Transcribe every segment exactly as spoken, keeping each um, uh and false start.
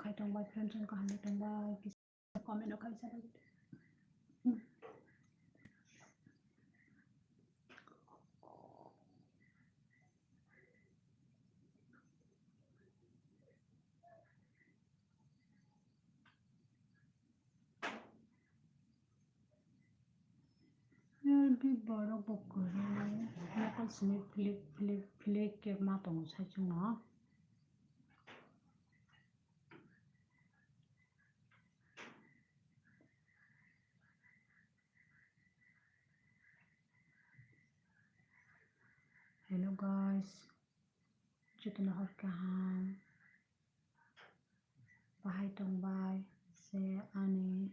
khai tongbai, friends rok kaham tongbai, kisa comment rok khai sa. Bini borok bo kwrwi, nokol simi philip philip philip khe ma tongo saichung no. Hello guys, jotono hor kaham. Bahai tongbai se ani,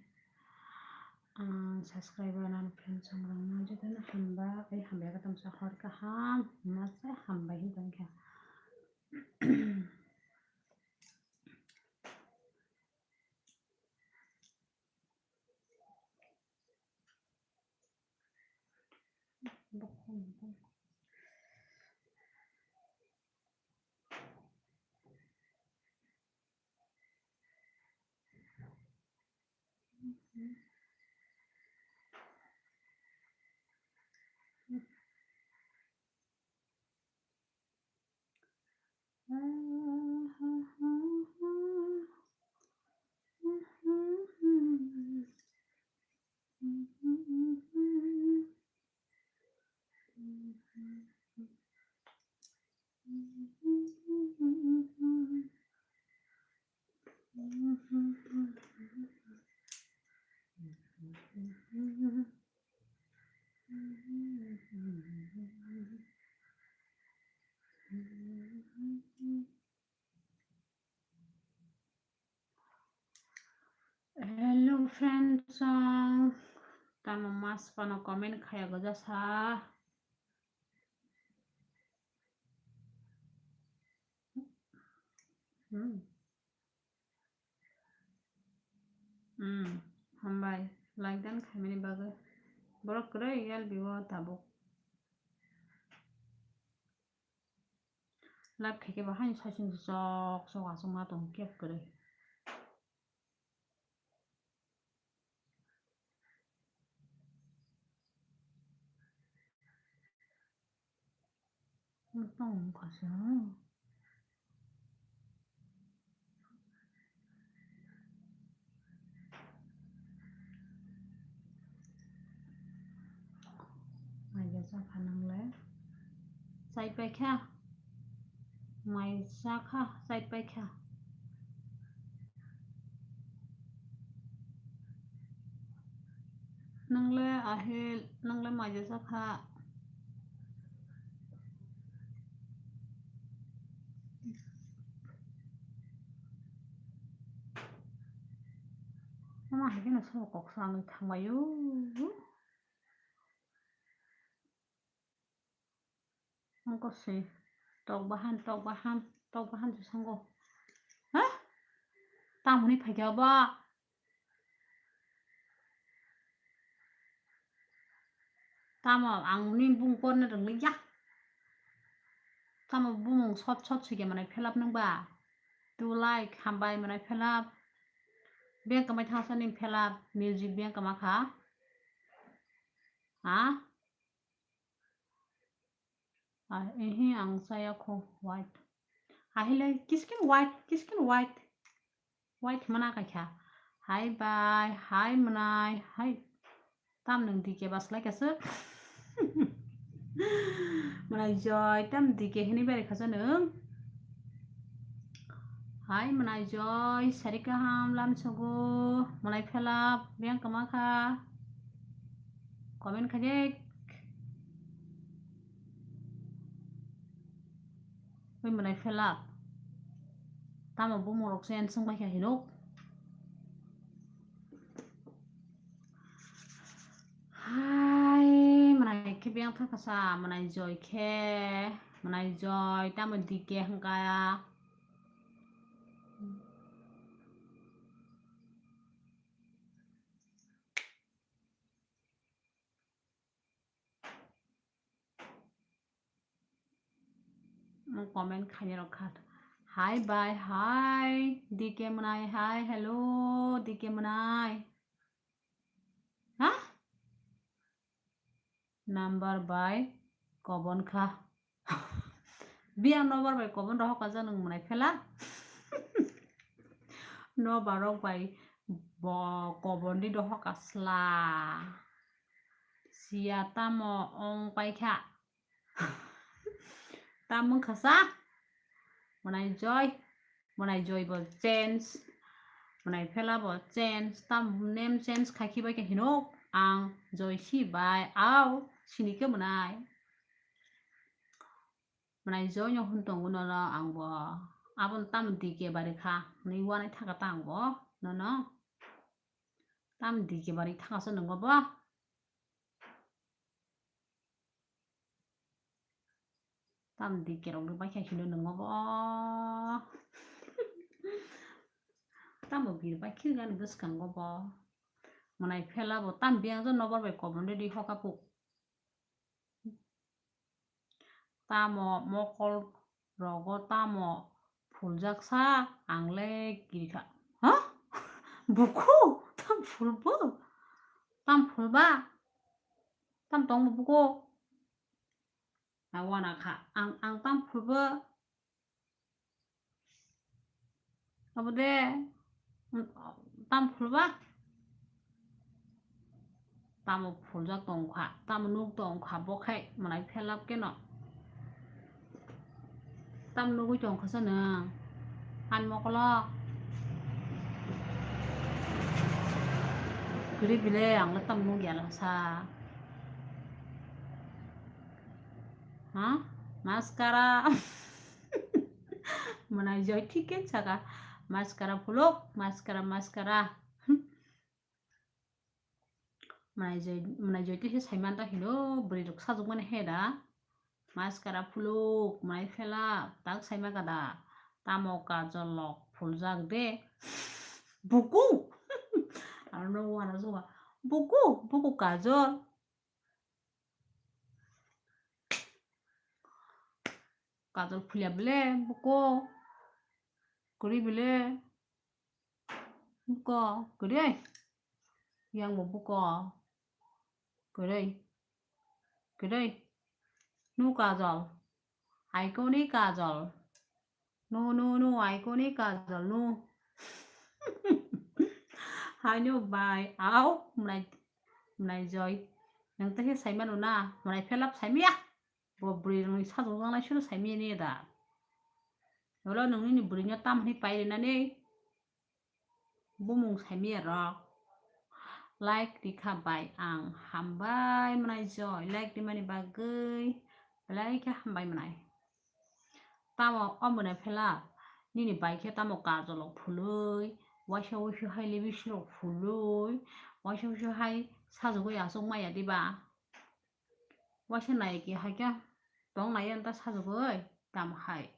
ah, subscriber ani friends rok no jotono hambai, ai hambai khe tongsa hor kaham, masa hambai hin tongkha. Hello friends, um, tamo mas pano comment khaya goja sa. Hmm. Hmm, hambai. Like dan khaimani bagwi. Borok kwrwi L B o tabuk. Live khaikhe bo haino saichung sok sok achukma tongo kebo kwrwi. Tong kha se. Mai ya cha kha nang le? Chai pai kha? Mai cha kha, chai pai kha? Nang le ahil, nang le mai ya cha kha? Mama hai kheno sabo kok sa wngwi thangbai o. Wngkha se tok bahan, tok bahan, tok bahan se sango. Ha? Tamo hwnwi phaikha ba? Tamo ang nini bumung porna rwngya. Tamo bumung sot sot swikhe manai phelap nung ba? Tu like hambai manai phelap. Beng kamai thangsa nini phelap, music beng kama kha. Ha? Ah, ehe, ang chaya kho white. Ahile kiskin white, kiskin white. White mana kaikha. Hai bai, hai mwnai, hai. Tam nwng D K baslai kasu. Mwnai joy, tam D K hini bari khaja nwng. Hai mwnai joy, sari kaham lamsogo, mwnai phelap, beng kama kha. Comment khadik. Ui mwnai phelap. Tamo bumung rok se ensong bai kha hinuk. Hai mwnai khe beng thang kasa, mwnai joy khe, mwnai joy, tamo D K hwnkha. Comment khaina rok kha. Hi bai, hi. D K Mwnai, hi, hello, D K Mwnai. Ha? Number bai kobon kha. Biyang nobar bai kobon rohok aja nwng mwnai phela. Nobar rok bai bo kobon di rohok asla. Siya tamo ong pai kha. Tam wng kha sa? Mwnai Joy, Mwnai Joy bo change, Mwnai Phela bo change, tam name change khai khibai khe hino ang Joy si bai au sini khe Mwnai. Mwnai Joy no hun tongo nono ang bo. Aboni tam D K bari kha, hwnwi uanai thaka ta ang bo nono. Tam D K bari thaka se nwngo bo. Tam D K rok bai kha hino nwngo bo. Tamo bir bai khil gani bwskango bo. Mwnai Phela bo tam biyang jo nobar bai kobon de di hoka puk. Tamo mokol rogo tamo phuljak sa ang le kiri kha. Ha? Buku? Tam phulbo? Tam phulba? Tam tongbo buku? Na wana kha. Ang, ang tam phulbo? Abo de, tam phulba? Tamo phuljak tong kha, tamo nuk tong kha, bo khai Mwnai Phela keno. Tam nugwi tong kha sa nwng? Ani mokolo. Kwrwi bile ang le tam nugya la sa. Ha? Mascara. Mwnai Joy thik khe saka. Mascara phuluk, mascara, mascara. Mwnai Joy, Mwnai Joy tei se saiman ta hino, bwrwi rok sajwk mani he da. Mascara phuluk, Mwnai Phela, tak saima kada. Tamo kajol lok phuljak de. Buku. Aro no wana suwa. Buku, buku kajol. Kajol phulia bile, buku. Kwrwi bile. Buko, kwrwi. Yang bo buko. Kwrwi. Kwrwi. Nu kajol. Aiko ni kajol. Nu, nu, nu, aiko ni kajol, nu. Haino bai, au, mwnai, Mwnai Joy. Nang tei khe saimano na, Mwnai Phela saimaya. Bo bwrwi rokni sajwk jangnai suru saimaya ni da. Olo nang nini bwrwi no tam hwnwi pai rwnani. Bumung saimaya rok. Like rikha bai ang. Hambai Mwnai Joy. Like rimani bagwi. Belai khe hambai Mwnai. Tamo o Mwnai Phela. Nini bai khe tamo kajol rok phulwi. Waisa waisa hai lipstick rok phulwi. Waisa waisa hai sajagwi aswk maya diba. Waisa nai khe hai khe tong nai anta sajagwi. Tam hai.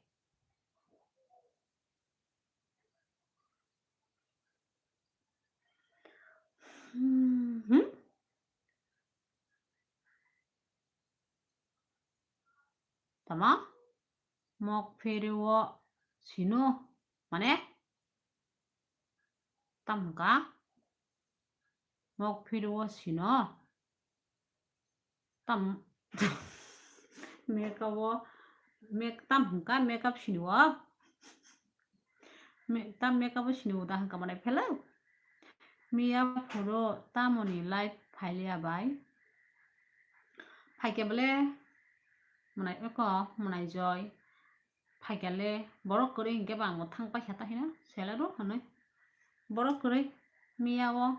Hmm. Tama? Mok phirwi o sino. Mane? Tam hwnkha? Mok phirwi o sino. Tam makeup o, mek-, tam hwnkha makeup sini o. Me-, tam makeup o sini o da hwnkha mane phela. Miya phuru tamoni live phailiya bai. Phaikhe bole mwnai eko mwnai Joy. Phaikhe le borok kwrwi hinkhe ba ang bo thang paikha ta hino sela rw hwnwi. Borok kwrwi miya o.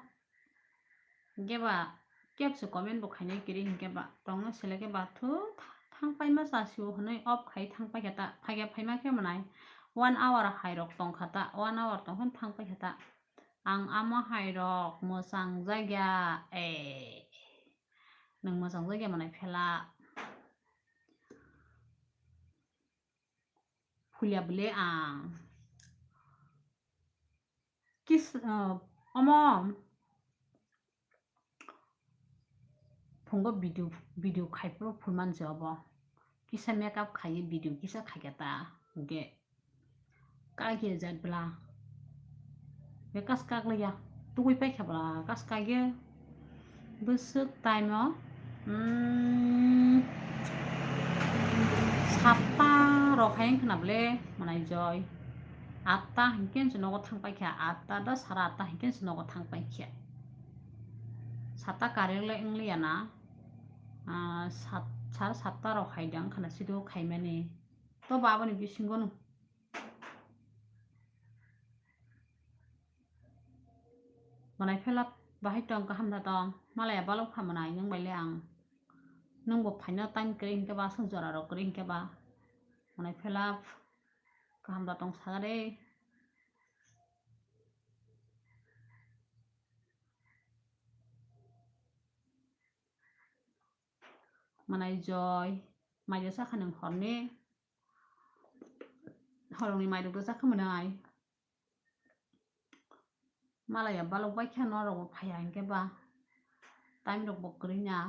Hinkhe ba kebse comment bo khainai kwrwi hinkhe ba tongno selekhe ba thu thang paima chasi o hwnwi off khai thang paikha ta, phaikhe phaima khe mwnai one hour hai rok tongkha ta, one hour tongkhe thang paikha ta. Ang amo hai rok mwchang jakya, e, nwng mwchang jakya mwnai phela. Phulia bwle ang. Kis, ah, omo phungo video, video khai phuru phulman se obo. Kisa makeup khai video kisa khaikha ta. Hwnkhe Kak ye jat bla. Be kas kak le ya. Tugui pai kha bla kas kak ye. Bwswk time o, mm, satta rok hai wngkha na bwle, mwnai joi. Atta hinkhe se nogo thang pai kha, atta da sara atta hinkhe se nogo thang pai kha. Satta kareng le wng liya na, ah, sat-, sara satta rok hai da wngkha na sido khaimani. To ba aboni bisingo no. Mwnai phela bahai tong kaham da tong. Malaya balok pha mwnai nwng bai le ang. Nwng bo phaina time kwrwi hinkhe ba, aswk jora rok kwrwi hinkhe ba. Mwnai phela kaham da tong saga de. Mwnai joi, mai de sakha nwng horni. Horongni mai rok de sakha mwnai. Malaya balok bai kha norok bo phaiya hinkhe ba. Time rok bo kwrwi na.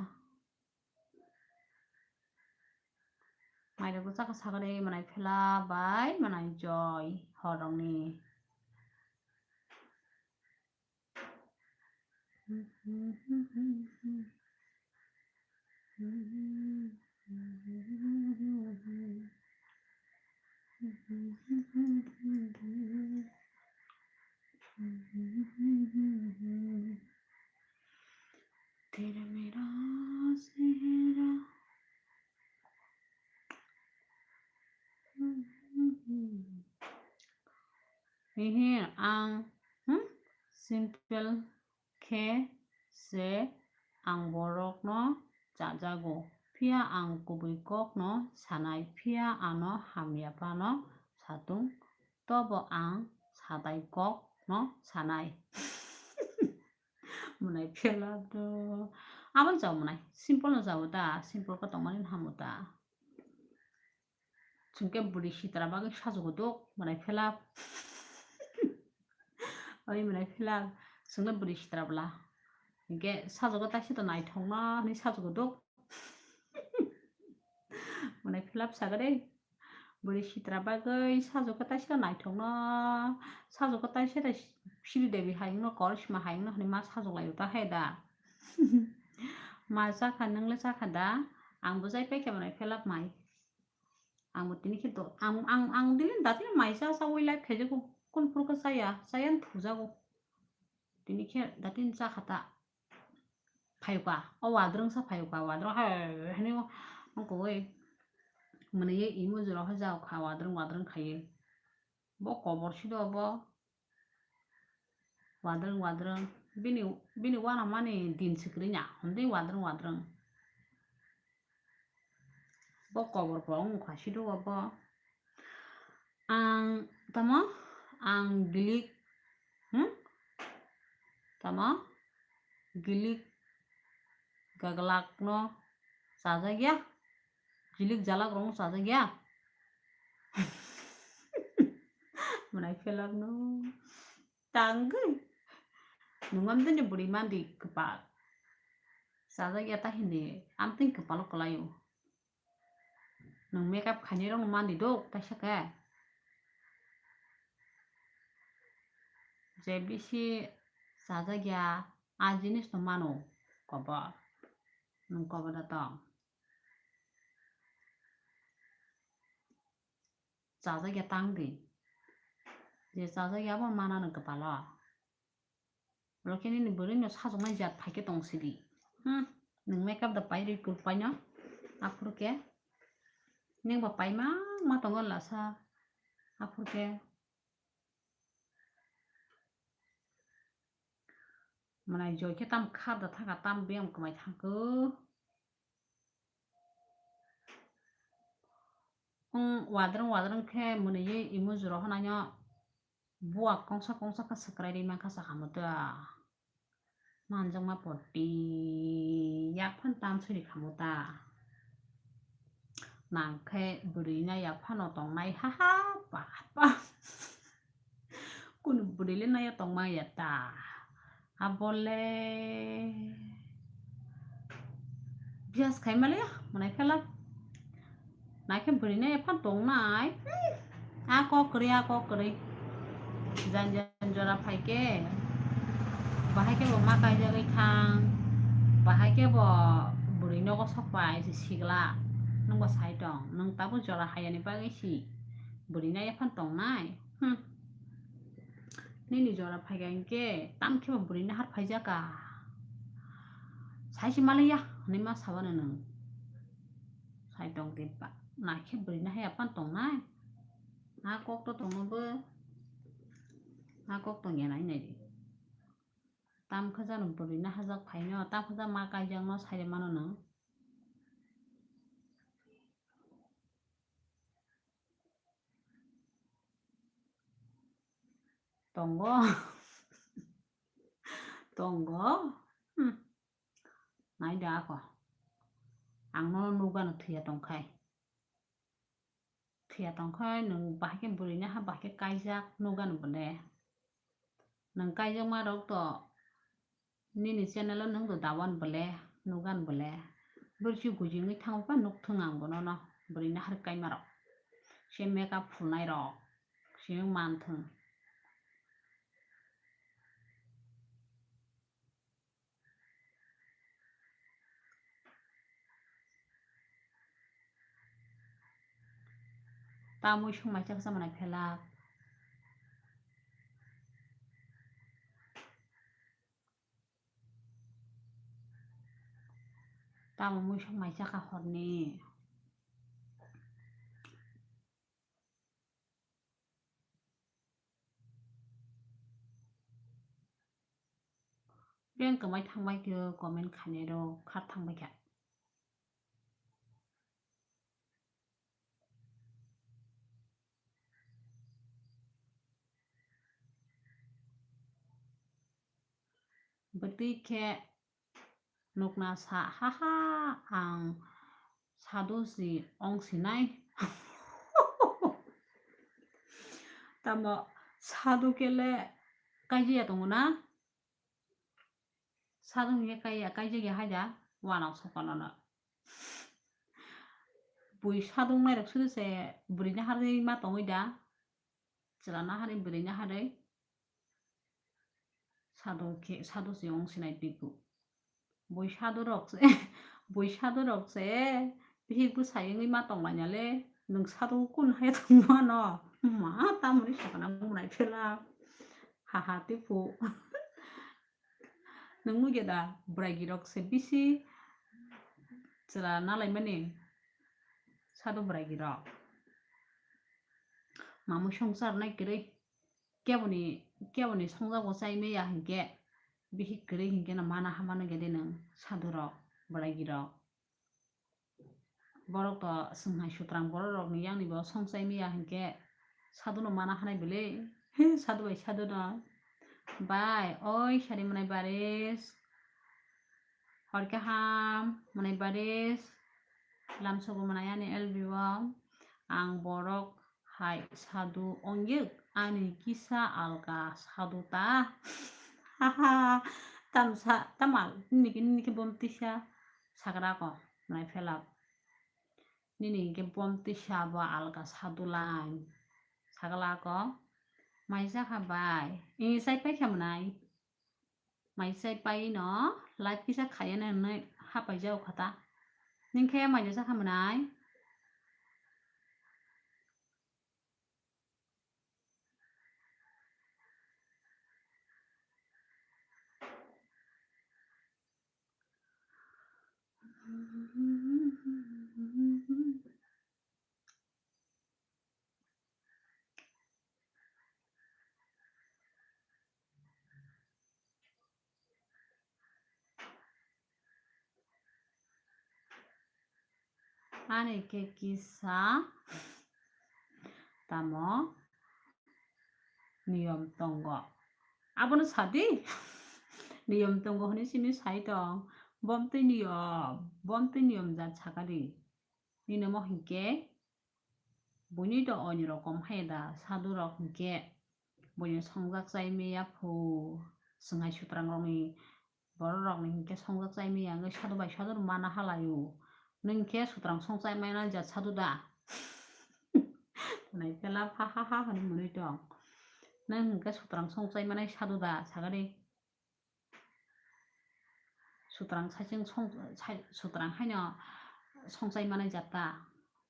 Mai rok de sakha saga de mwnai phela bai mwnai joi horongni. तेरा मेरा चेहरा। Hihi ang, hmm, simple khe se ang borokno chajago, phiya ang kubui kokno sanai, phiya ano hamya phano satung, tobo ang sadai kokno sanai. Mwnai phela do. Aboni jabo mwnai. Simple no jabo ta. Simple khe tongmani hamo ta. Chwngkhe bwrwi sitra bagwi sajugo dok mwnai phela. Oi mwnai phela. Chwngno bwrwi sitra bwla. Hinkhe sajugo taisa to naithokno hinwi sajugo dok. Mwnai phela bwsago de. Bwrwi sitra bagwi sajokhe taisa naithokno, sajokhe taisa de Sri Devi hayungno, Karishma hayungno hwnwi ma sajok laio ta hai da. Ma chakha, nwng le chakha da? Ang bo jai paikha mwnai phelap mai. Ang bo tini khe do, ang, ang, ang dili datino mai cha chaui life khaijago. Kun phuru khe chaya, chaya wng thujago. Tini khe datino chakha ta. Phaiukha, o wadrwngsa phaiukha, wadrwng hai hwnwi wngkha ui. Mwnwi imo jora hai jaokha, wadrwng wadrwng khaiwi. Bo kobor sido bo. Wadrwng wadrwng. Bini, bini uanamani din swkriya, hwnwi wadrwng wadrwng. Bo kobor bo wngkha sido bo. Ang tamo, ang gilik, hmm? Tamo, gilik gaglak no chajak ya, gilik jalak rok no chajak ya. Mwnai phelak no tangwi. Nwng amtwini bwrwi mandi kwpal. Chajak ya ta hindi, amtwini kwpalo kwlaio. Nwng makeup khainai rokno mandi dok taisa khe. Je bisi chajak ya, a jinis no mano kobor. Nwng kobor da tong. Chajak ya tang di. Je chajak ya abo mana nwng kwpalo. Oro khe nini bwrwi no sajoknai jat phai khe tong sidi. Hmm, nwng makeup da pai rwi kul paino. Aphuru khe nwng ba pai ma ma tongo lasa. Aphuru khe mwnai joi khe tam kha da thangkha, tam biyam kwmai thangkho. Wng wadrwng wadrwng khe mwnwi imo jora hwnwi no buwa kongsa kongsa khe swkrai rwi mankha sakha muta. Manjakma poti yak phano tam suri kha muta. Nang khe bwrwi no yak phano tongnai ha ha pa pa. Kunu bwrwi le naya tongma ya ta. Abo le bias khai male ya, mwnai phelak. Nai khe bwrwi naya phan tongnai. A kok kwrwi, a kok kwrwi. Jan jan jora phai khe, bahai khe bo ma kaijagwi thang, bahai khe bo bwrwi nogo sok pai se sigla. Nwng bo sai tong, nwng tabuk jora hayani bagwi si bwrwi nai yaphang tongnai. Hmm. Nini jora phai kha hinkhe tam khe bo bwrwi nahar phai jaka. Sai se malaya hwnwi ma sabano nwng. Sai tong di ba, nakhe bwrwi nahar yaphang tongnai. A kok to tongo bo. A kok tongya nai nai di. Tam khe jano bwrwi nahajak phaino, tam khe jano ma kaijakno sai mano nwng. Tongo. Tongo. Hmm. Nai da ako. Ang no nukgano thwiya tongkhai. Thwiya tongkhai nwng bahai khe bwrwi naha bahai khe kaijak nukgano bole. Nwng kaijakma rok to nini channel o nwng do dawan bole, nukgan bole. Bwrwi si gujingwi thangwi pha nukthung ang bono no bwrwi nahar kaima rok. Se makeup phulnai rok se manthung. Tamwi songmai chaksa manai phelak. Tamo mui songmai chakha horni. Beng kwmai thangbai khe comment khainai rok khat thangbai kha. Bwtwi khe nukna sa, ha ha, ang sadhu si ong sinai. Tamo sadhu kele kaijiya tongo na? Sadhu hinkhe kaiya, kaijagya hai da, wanang sokolono. Bui sadhu wngnai rok sudu se bwrwi naharwi ma tongwi da, chwla naharwi bwrwi naharwi. Sadhu khe, sadhu se ong sinai biku. Bui sadhu rok se, bui sadhu rok se bihik bwsai wngwi ma tonglaina le, nwng sadhu kun hai tongmano? Ma tamoni sakna munai phela. Ha ha tiphu. Nwng nugya da, bwraigi rok se bisi chwla nalaimani sadhu bwraigi rok. Mamui songchar nai kwrwi. Keboni, keboni songjago chai maya hinkhe, bihik kwrwi hinkhe no mana hamano gede nwng sadhu rok, bwraigi rok. Borok to swnghai sutrang borok rokni yangni bo songchai maya hinkhe sadhu no mana hanai bwle. Sadhu bai sadhu no. Bai, oi sari mwnai baris. Hor kaham mwnai baris. Lamsogo mwnai ani L B o. Ang borok hai sadhu ongya, ani kisa alka sadhu ta. Haha, tamsa, tamal, nini khe, nini khe bom tisa sagra ko, mwnai phelak. Nini khe bom tisa bo alka sadhu lai. Sagala ko, mai jakha bai. Ini sai pai kha mwnai. Mai chai pai no live kisa khaiya nai hwnwi hapai jao kha ta. Ning khe mai no chakha mwnai. Ani khe kisa tamo niyom tongo. Abono sadi. Niyom tongo hwnwi simi sai tong. Bomtwi niyom, bomtwi niyom jat sakadi. Nini mo hinkhe buini do oni rokom hai da sadhu rok hinkhe buini songjak chai maya phu swnghai sutrang rokni borok rokni hinkhe songjak chai maya wngwi sadhu bai sadhu no mana halaio. Nwng khe sutrang song chai maya jat sadhu da? nai pela ha ha ha hwnwi mwnwi tong. Nang hwnkhe sutrang songchai manai sadu da sagari. Sutrang saichung song-, sai-, sutrang haino songchai manai jata.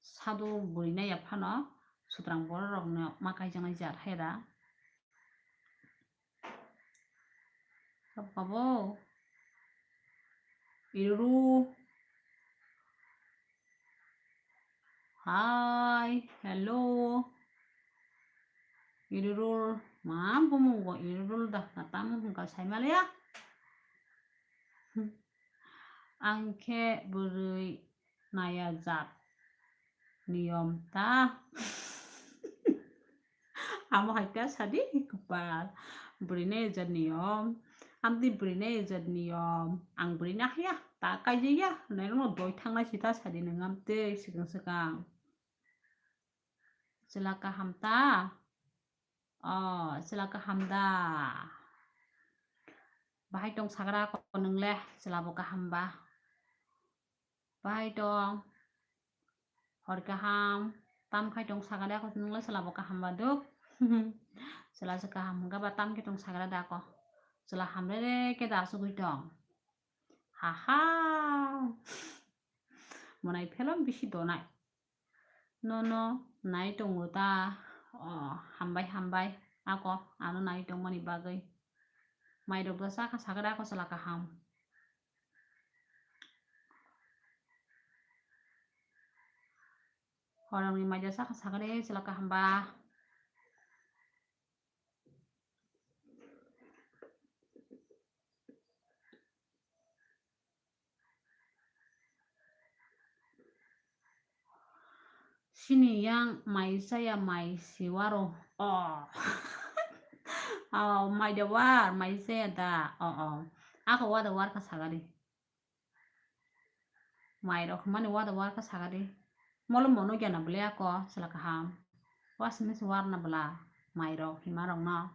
Sadu bwrwi nai ya phano sutrang borok rokno ma kaijaknai jat hai da. Kabo. Iruru. Hi, hello. Iruru. Ma bumung go iruru da. Na tamo hwnkha sai maliya. Ang khe bwrwi naya jat niyom ta. Amo hai ta sadi kwpal. Bwrwi naya jat niyom. Amtwi bwrwi naya jat niyom. Ang bwrwi nahya, ta kaijaya. Nairokno doi thangnai sita sadi nwng amtwi swkang swkang. Chwla kaham ta? O, chwla kaham da? Bahai tong sagra ko nwngle, chwla bo kaham ba? Bahai tong? Hor kaham, tam khai tong sagra ko nwngle, chwla bo kaham ba duk? Chwla se kaham hwnkha ba tam khe tong sagra da ko? Chwla hamre re khe da asugwi tong. Ha ha. Monai phelong bisi donai. Nono nai tongo ta? O, hambai, hambai. Ako, ano nai tongmani bagwi. Mairok da chakha sagra ako chwla kaham. Horongni maida chakha sagra chwla kaham ba. Sini yang mai chaya mai siwaro. Oh. Oh, mai da war, mai chaya da. Oh, oh. Ako wada war ka sagari. Mai rok hwnmani wada war ka sagari. Molo mono gana bwle ako chwla kaham. Wa simi se war na bwla mai rok hima rok no.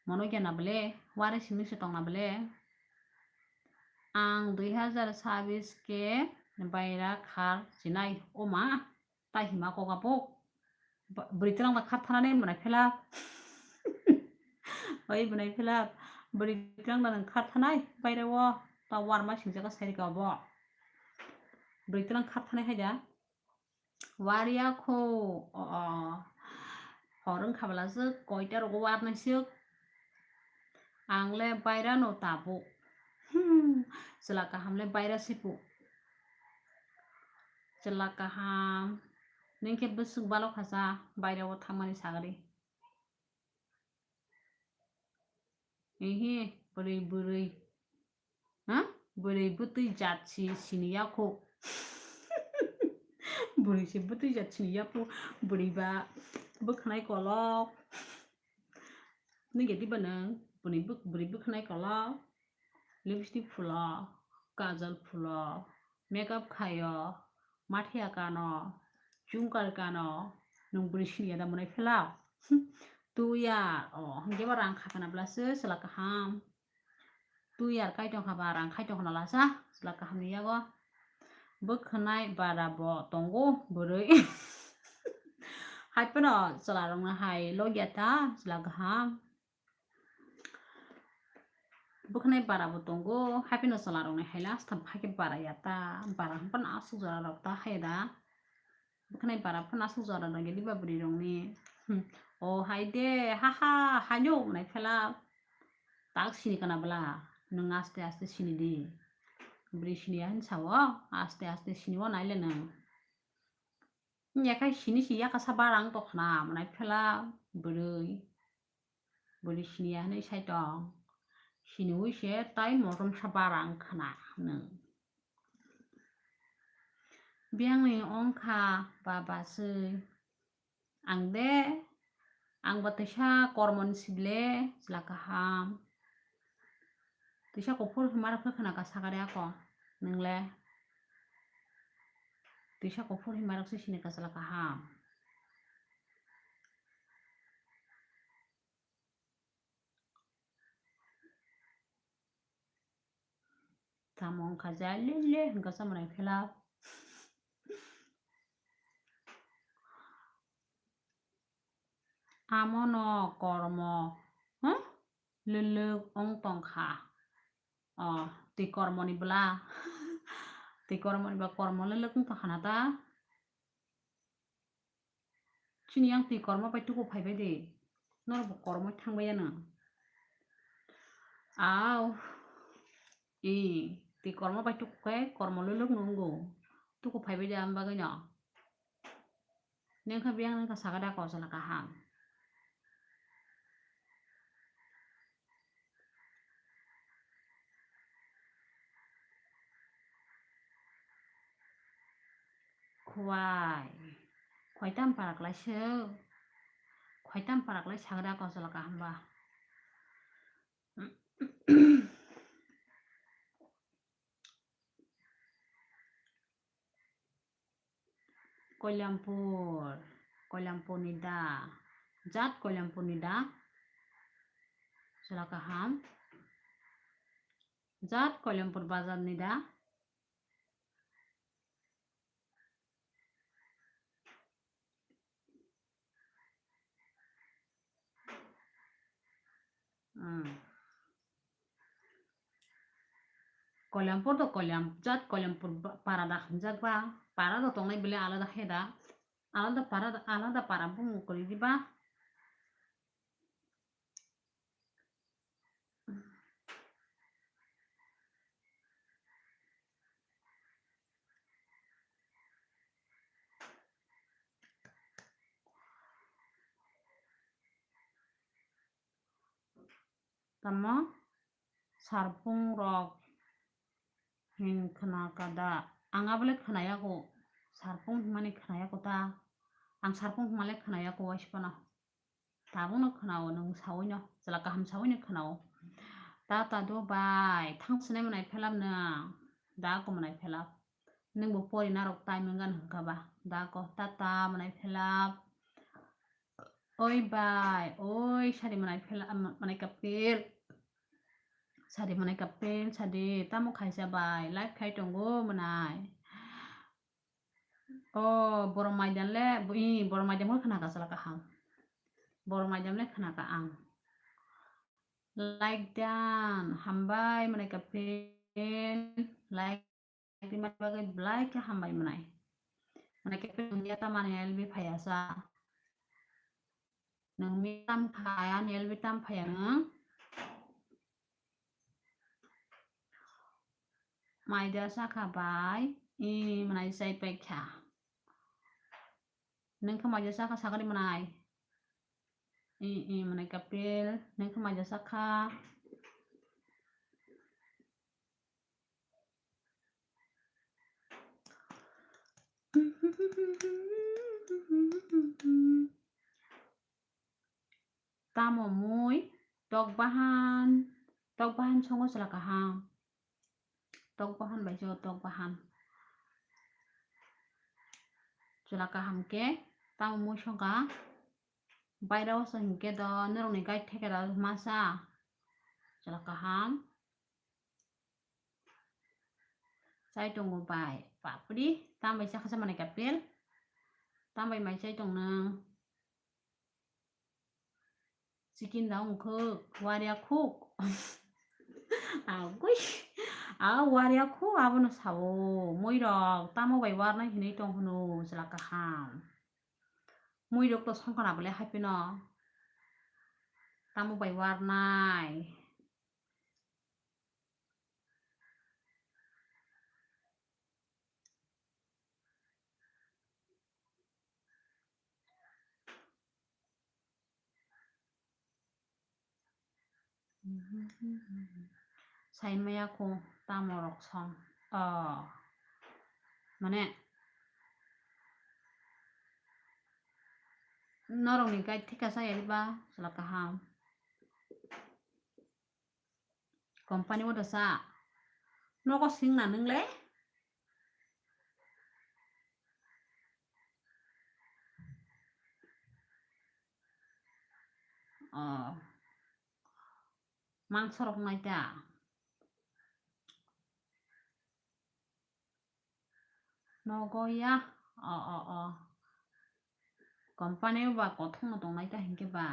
Mono gana bwle, wari simi se tongna bwle. Ang dui hazar sabis ke baira khar chinai, o ma, tai hima kok apuk. Ba-, bwrwi twlang da khar thanani mwnai phela. Oi mwnai phela, bwrwi twlang da nang khar thanai, baira o, ta warma singjak sai rika bo. Bwrwi twlang khar thanai hai da. Wariya kho, o, o. Hor wngkha bwla swk, koita rogo warnai swk. Ang le baira no tabuk. Hmm, chwla kaham le baira sipu. Chwla kaham. Ningkhe bwswk balo khasa, baira o thangmani sagari. Ehe, bwrwi, bwrwi. Ha? Bwrwi bwtwi jat si sini ya kho. Bwrwi se bwtwi jat sini ya kho. Bwrwi ba bwkhanai kolok. Nini diba nang? Bwrwi bwk-, bwrwi bwkhanai kolok. Lipstick phulo, kajal phulo, makeup khaio, mathiya kano, jumkar kano, nwng bwrwi siniya da mwnai phela? Tuya, o, hwnkhe bo rang kha kana bwla se chwla kaham. Tuya kai tong kha ba, rang khai tong kha na lasa, chwla kaham ni yago. Bwkhanai bara bo tongo bwrwi. Hai phano chwla rok no hai logya ta, chwla kaham. Bwkhanai bara bo tongo, hapheno chwla rokni hai last time hakhe bara ya ta, bara hwnphano aswk jora rok ta hai da. Bwkhanai bara phano aswk jora rok ya diba bwrwi rokni. Hmm. O hai de, ha ha, haino nai phela. Tak sini kana bwla, nwng aste aste sini di. Bwrwi sini ya hin sao, aste aste sini o nai le nwng. Yakhai sini si yakasa bara wng tongkhna, mwnai phela bwrwi. Bwrwi siniya hwnwi sai tong. Siniwi se tai motom sa bara wng khna hwnwi. Biyangni wng kha baba swi. Ang de, ang bo teisa kormoni sibile chwla kaham. Teisa kuphur hima rok khe khna ka sakari ako, nwng le? Teisa kuphur hima rok se sini ka chwla kaham. Tamo wngkha je lele hwnkha sa mwnai phela. Amono kormo, huh? Lwlwk wng tongkha. O, twi kormoni bwla. Twi kormoni ba kormo lwlwk wng tongkha na ta? Chini yang twi kormo bai tuku phaibai de. Norok bo kormo thangbaiya nang. Au. I, twi kormo bai tuku khe kormo lwlwk nungo. Tuku phaibai de ang bagwi no. Nengkha biyang nengkha saga da kosala kaham. Khwai. Khwai tam parak lai se. Khwai tam parak lai sagra kosala kaham ba. Koilampur, Koilampur ni da, jat Koilampur ni da, sala kaham, jat Koilampur bazar ni da. Hmm. Koilampur to Koilam-, jat Koilampur ba-, para da hamjak ba, para to tongnai bile alada khe da, alada para, alada para bumung kwrwi di ba. Tamo sarpung rok hin khna ka da? Ang abole khna yago, sarpung hwnmani khna yago ta? Ang sarpung hwnmale khna yago waisa phano. Tabukno khna-o nwng saui no, chwla kaham saui no khna-o. Tata do bai, thang sinai mwnai phelap nwng, da ko mwnai phelap. Nwng bo pori narok time wngkha hwnkha ba, da ko tata mwnai phelap. Oi bai, oi sari mwnai phelap, mwnai kapil. Sari mwnai kapil, sari tamo khaisa bai, live khai tongo mwnai. O, borok maidan le, bo-, i, borok maidan bo khna ka sala kaham. Borok maidan le khna ka ang. Like dan, hambai mwnai kapil, like di mani bagwi belai khe hambai mwnai. Mwnai kapil nwng ya ta mani L B phaiya sa. Nwng mi tam phaiya, ani L B tam phaiya nwng. Maida sakha bai, i mwnai chai paikha. Nwng khe maida sakha sakani mwnai. I, i mwnai kapil, nwng khe maida sakha. Tamo mui tok bahan, tok bahan songo chwla kaham. Tok bahan bai jo tok bahan. Chwla kaham khe tamo mui songkha. Bairao se hinkhe do norokni guide thekera masa. Chwla kaham. Chai tongo bai. Bapri, tambai chakha sa mani kapil. Tambai mai chai tong nang. Chicken da wngkha, waria khuk. Agui. A waria khuk abono sao. Muirok tamo bai warnai hinui tong hwno chwla kaham. Muirok to songkha na bole haipino. Tamo bai warnai. Saimaya kho tamo rok song. Oh. Mane norokni guide thika saya diba chwla kaham. Company o dosa. Nogo sing na nung le? Oh. Mangso rok nai ta. Nogo ya. O, o, o. Company o ba kothokno tongnai ta hinkhe ba.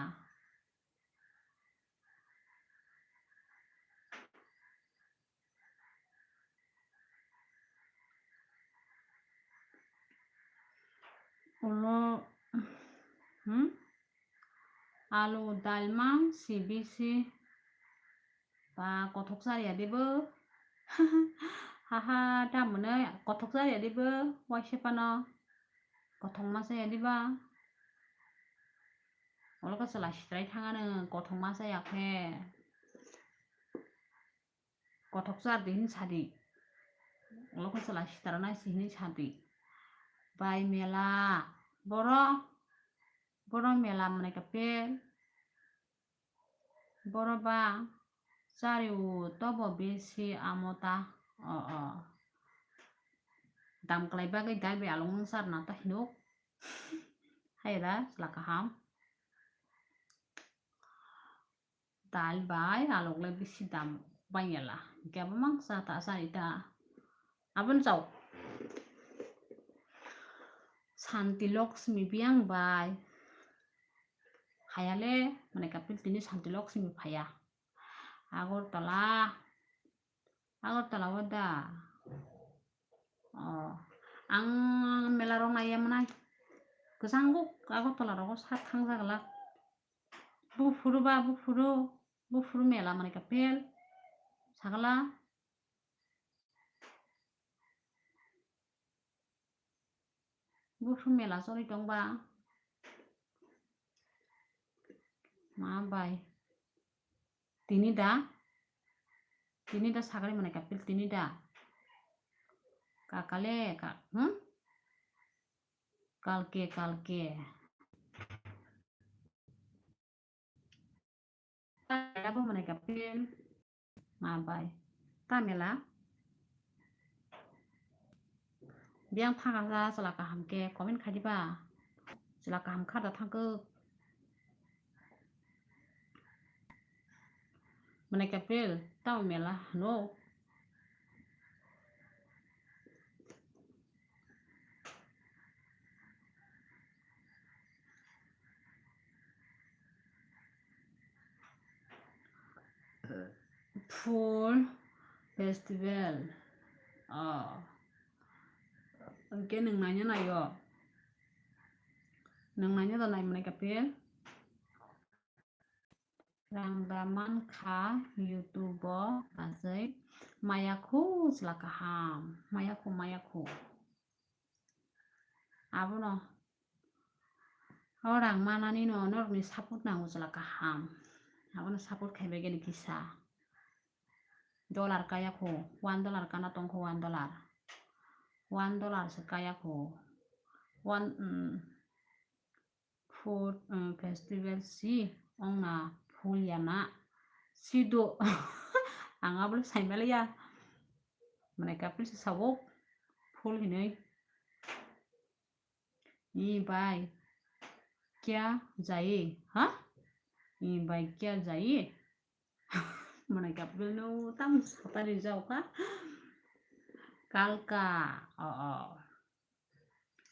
Ulo, hmm? Alu, dalmang, C B C. Ba, kothok chariya dibo. Haha, tamoni kothok chariya dibo, waisa phano. Kothok ma chaya diba. Olo khe chwla sitrai thangano, kothok ma chaya khe. Kothok char di hin sadi. Olo khe chwla sitara nai si hin sadi. Bai mela. Boro. Boro mela mane kapel. Boro ba. Chari o tobo besi amo ta. O, o. Dam kwlai bagwi dai bai along nung char na ta hinuk. Hai da, chwla kaham. Dal bai alok le bisi dam bai yala. Hinkhe abo mang cha ta cha ita. Aboni chao. Santi Lakshmi biyang bai. Hayale, mane kapil tini Santi Lakshmi phaya. Agartala. Agartala o da. Oh, ang mela rok naiya mwnai. Kwchangbo Agartala rogo sak thangjaglak. Buphuru ba buphuru, buphuru mela mane kapel. Sagala. Buphuru mela choli tongba. Ma bai. Tini da? Tini da sagari mane kapil tini da? Kakale ka, hmm? Kalke, kalke. Abo mane kapil. Ma bai. Ta mela. Biyang phaka sa chwla kaham khe comment khai diba. Chwla kaham kha da thangkuk. Mane kapil tamo mela hano. Phul festival. Oh. Hwnkhe nwng naina naio. Nwng naina da nai mwnai kapil. Rang da man kha YouTube o bachai. Maya khu chwla kaham. Maya khu, maya khu. Abono. O rang manani no norokni support nango chwla kaham. Abono support khaibai gani kisa. Dollar kaya khu, one dollar kana tong khu, one dollar. One dollar se kaya khu. One, mm, food, mm, festival si ongna phul yana. Sido. Ang abo saimaliya. Mane kapil se sabo phul hinui. Ee bhai, kya jaiye? Ha? Ee bhai, kya jaiye? Mane kapil no tam satari jao kha. Kalka, o, o.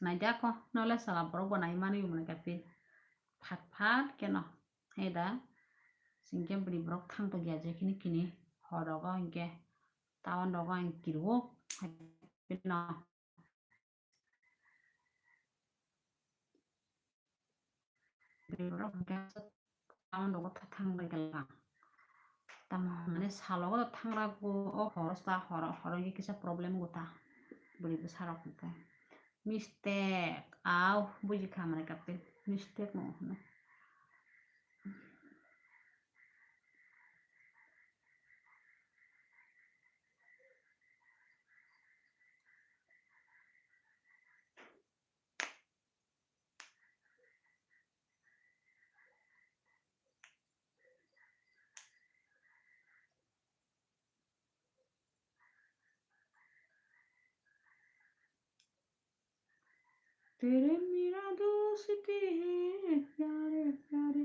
Naidi ako, nole sala borok bo nai mani mane kapil. Phat phat keno. Heda, singke bini borok thang to giya je kini kini. Horogo hingke, town rogo ang kiruo. Bini no. Bini borok hingke town rogo tha-, thang bai kela. Tamo hwnmani salogo thangra go o horo sa horo, horo ye kisa problem go ta. Bini bwsa rok hingke. Mistake, au, buji kha mane kapil. Mistake no hwnwi. तेरे मेरा दोस्त है प्यारे प्यारे।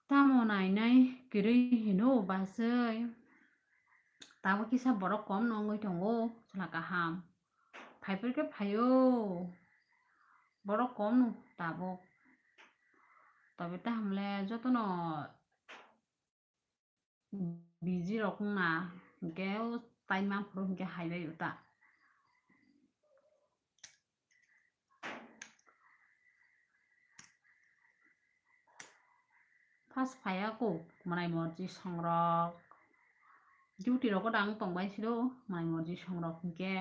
Tamo nai nai kwrwi hino bachai. Tabuk kisa borok kom no wngwi tongo, chwla kaham. Phaiphor khe phaio. Borok kom no, tabuk. Tobe taham le jotono busy rok wngna, hinkhe o time aphuru hinkhe hai bai o ta. First phaiya kok Mwnai Morji songrok. Duty rogo dang tongbai siro Mwnai Morji songrok hinkhe.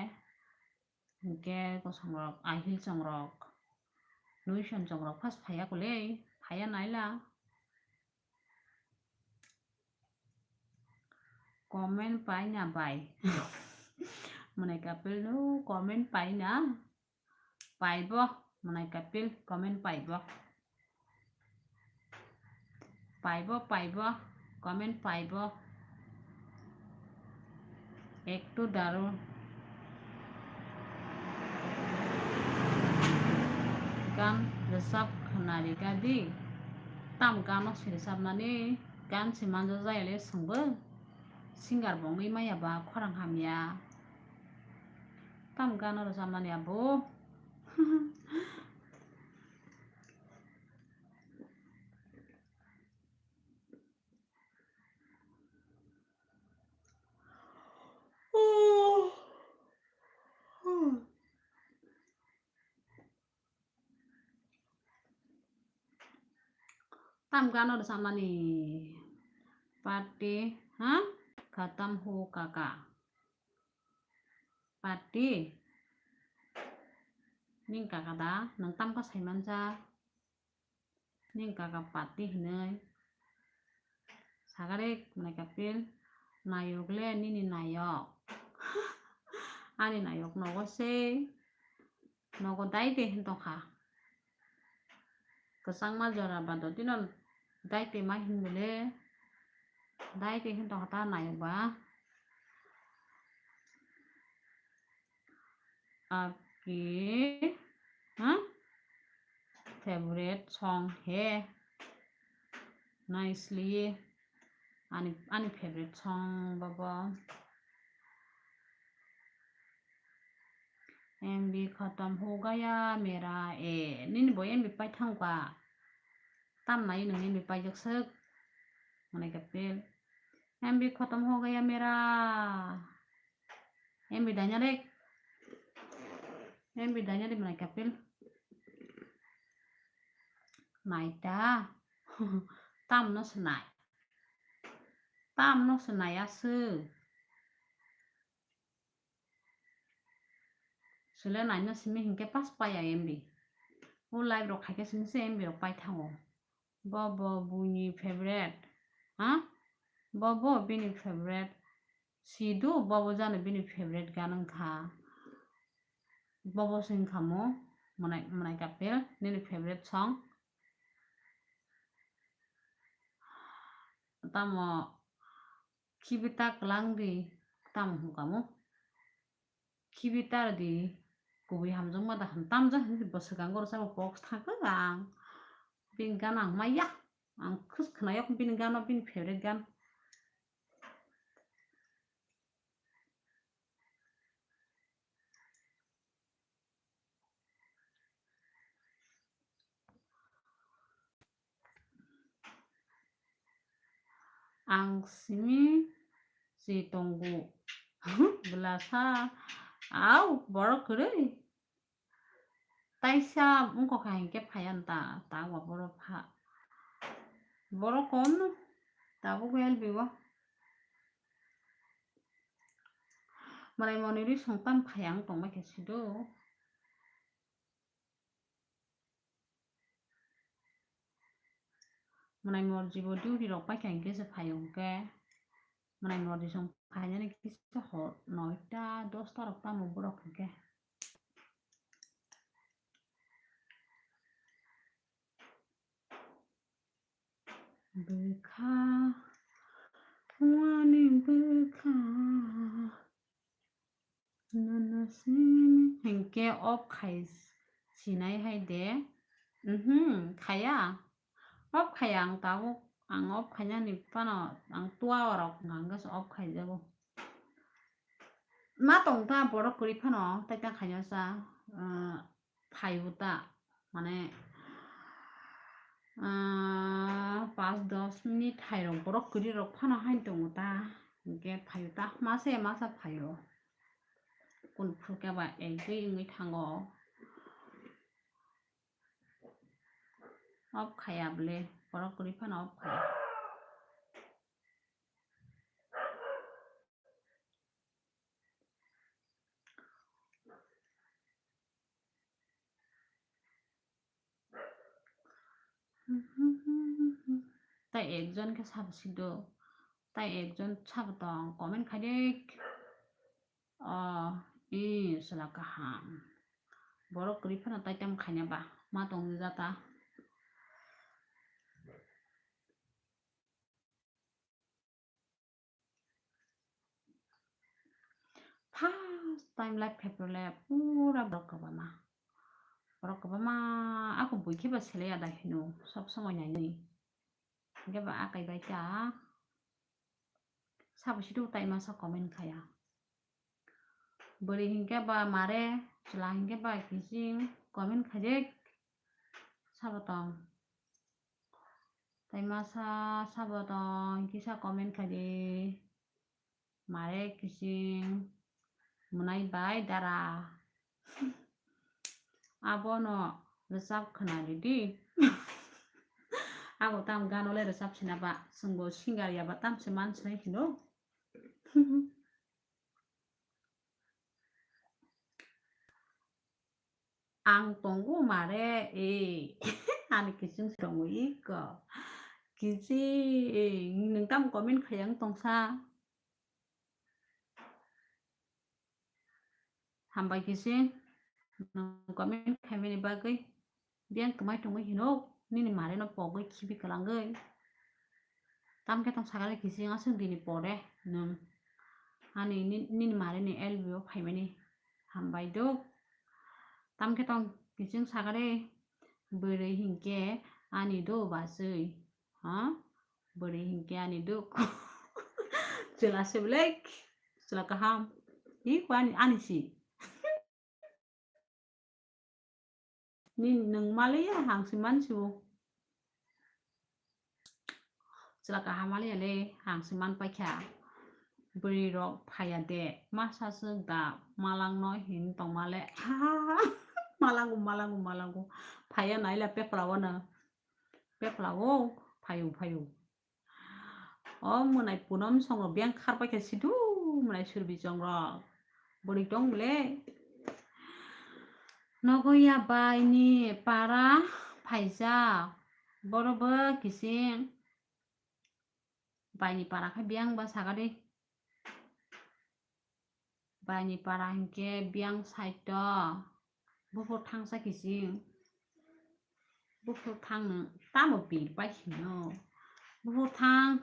Hinkhe kosongrok, ahil songrok, nuison songrok first phaiya kole, phaiya naila. Comment paina bai. Mwnai Kapil no comment paina. Paibo, Mwnai Kapil comment paibo. Paibo, paibo, comment paibo. Ektu daru. Gan rwchap khwnarika di. Tam gano se rwchapnani gan se manjak jaya le swngbo. Singer bo wngwi maya ba khorang hamya. Tam gano rwchapnani abo. Tam gano rwchapmani. Party, ha? Khatam ho kaka. Party. Ning kaka da, nang tam ka saimansa. Ning kaka party hinoi. Sagarik Mwnai Kapil, nayok le nini nayok. Ani nayok nogo se. Nogo dai de hin tongkha. Kwchangma jora ba do dinon dai te ma hin bole. Dai te hin tongkha ta nayok ba. Aki, ha? Favorite song he. Nicely. Ani, ani favorite song babo. M B khatam ho gaya mera e. Nini bo M B pai thang ba. Tam nai nung M B pai jak sek. Mwnai Kapil. M B khatam ho gaya mera. M B daina rek. M B daina rek Mwnai Kapil. Nai ta. Tam no se nai. Tam no se nai aswk. Sile naina simi hinkhe pas paya M B. O live rok khaikhe simi se M B rok pai thango. Bo bo buini favorite. Ha? Bo bo bini favorite. Sidu bo bo jani bini favorite gan wngkha. Bo bo se wngkha mo Mwnai, Mwnai Kapil nini favorite song. Tamo Khibi ta kwlang di, tamo hwn kamo. Khibi ta di, kubui hamjakma da hwn tamjak hwn bo swkang goro sabo box thangkha ang. Bini gana ang maya, ang khus khwnayok bini gano bini favorite gan. Ang simi si tongo. Belasa. Au, borok kwrwi. Taisa wngkha hinkhe phaiya ta, ta wa borok pha. Borok kom no. Tabuk L B o. Malai moniri songtam phaiya ang tongbai khe sido. Mwnai Morji bo duty rok paikha hinkhe se phaio hinkhe. Mwnai Morji song phainani kisa hor noita dosta rok tamo borok hinkhe. Bwkha, phungani bwkha. Nono simi hinkhe off khai sinai hai de. Mhm, khaya. Off khaya ang tabuk, ang off khainani phano ang tua orok hwnkha hwnkhe se off khaijago. Ma tong ta borok kwrwi phano tai ta khaina sa, ah, phaibo ta, mane Pas dos minute hai rok borok kwrwi rok phano hain tongo ta. Hinkhe phaio ta, masa ya masa phaio. Kun phuru khe ba ek dui wngwi thango. Off khaya bwle, borok kwrwi phano off khaya. Tai ekjon khe sabo sido, tai ekjon sabo tong, comment khai de. O, i, chwla kaham. Borok kwrwi phano tai tamo khaina ba, ma tong jata. First time live khaipro le pura borok kwbangma. Borok kwbangma ako bui khe ba selai ya da hino sob somoi nainani. Hinkhe ba akai bai ta. Sabo sido tai masa comment khaya. Bwrwi hinkhe ba mare, chwla hinkhe ba kiching comment khaijak. Sabo tong. Tai masa sabo tong, kisa comment khai di. Mare kiching mwnai bai dara. Abono rwchap khna di di. Abo tam gano le rwchap sina ba, chwngbo singer ya ba tam se man se hino. Ang tongo mare, e, ani kiching se tongo iko. Kiching, e, nwng tamo comment khai ang tongsa? Hambai kiching, nwng comment khaimani bagwi. Biyang twmai tongwi hino, nini mare no pogwi khibi kwlangwi. Tamkhe tong sakani kiching aswk dini pore nwng ani ni-, nini mare ni L B o phaimani. Hambai do. Tamkhe tong kiching sakani bwrwi hinkhe ani do bachwi. Ha? Bwrwi hinkhe ani do. Chwla se belek. Chwla kaham. Hi ko ani, ani si. Ni nwng maliya hangsi mansibo. Chwla kaham maliya le hangsi man paikha. Bwrwi rok phaiya de. Masa swk da malang no hin tongma le. Malango, malango, malango. Phaiya naila pepla o no. Pepla o phaio, phaio. O mwnai punom songo biyang kharpai khe sidu mwnai surbi chongrok. Bwrwi tong bwle. Nogo ya bai ni para phaijak. Boro bo kiching. Bai ni para khe biyang ba sagadi. Bai ni para hinkhe biyang side o. Buphur thangsa kiching. Buphur thang nwng tamo pil pai sino. Buphur thang.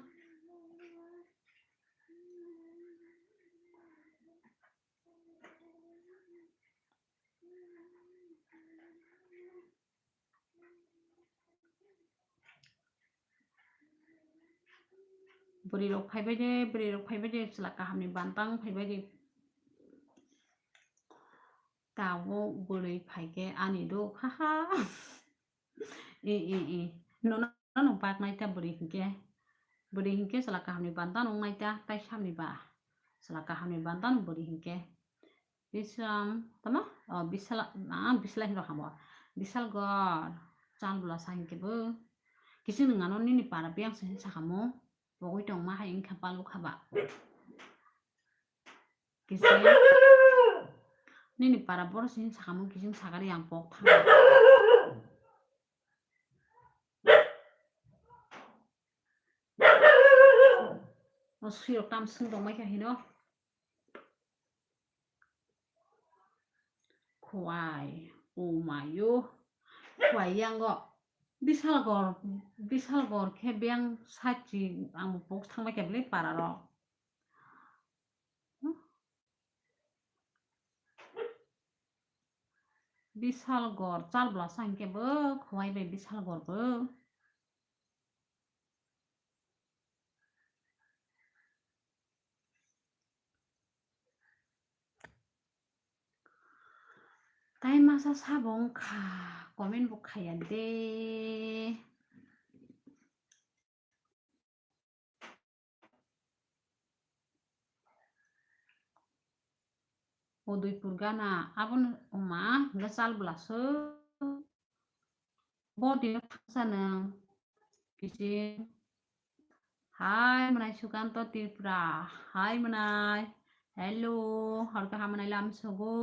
Bwrwi rok phaibai de, bwrwi rok phaibai de, chwla kaham ni bantang phaibai de. Tabuk bwrwi phaikhe ani do, haha. E, e, e. Nono, nono bak naita bwrwi hinkhe. Bwrwi hinkhe chwla kaham ni bantang nung naita, tai samni ba. Chwla kaham ni bantang bwrwi hinkhe. Bisram, tama? O, Bisala, ah, Bisala hinwi rok hamo. Bisalgor, Chalbula sa hinkhe bo. Kiching nwng ano nini para biyang se hin sakamo. Pogwi tongma hai wngkha palukha ba. Kiching nini para borok se hin sakamo, kiching sakari ang pok thang. O sui rok tam sung tongmai kha hino. Khwai, oh mayo, khwai yango. Bisal gor, bisal gor khe biyang sachi ang bo pok thangbai khe bwlai para rok. Bisal gor, Chalbula sa hinkhe bo khwai bai bisal gor bo. Tai masa sabo wngkha, comment bo khaya de. Udaipur gana, abo no wngma hwnkhe chal bwlaso. Bo tini thangsa nwng kiching. Hai mwnai Sukanto Tripura, hai mwnai. Hello, hor khe ha mwnai lam sogo.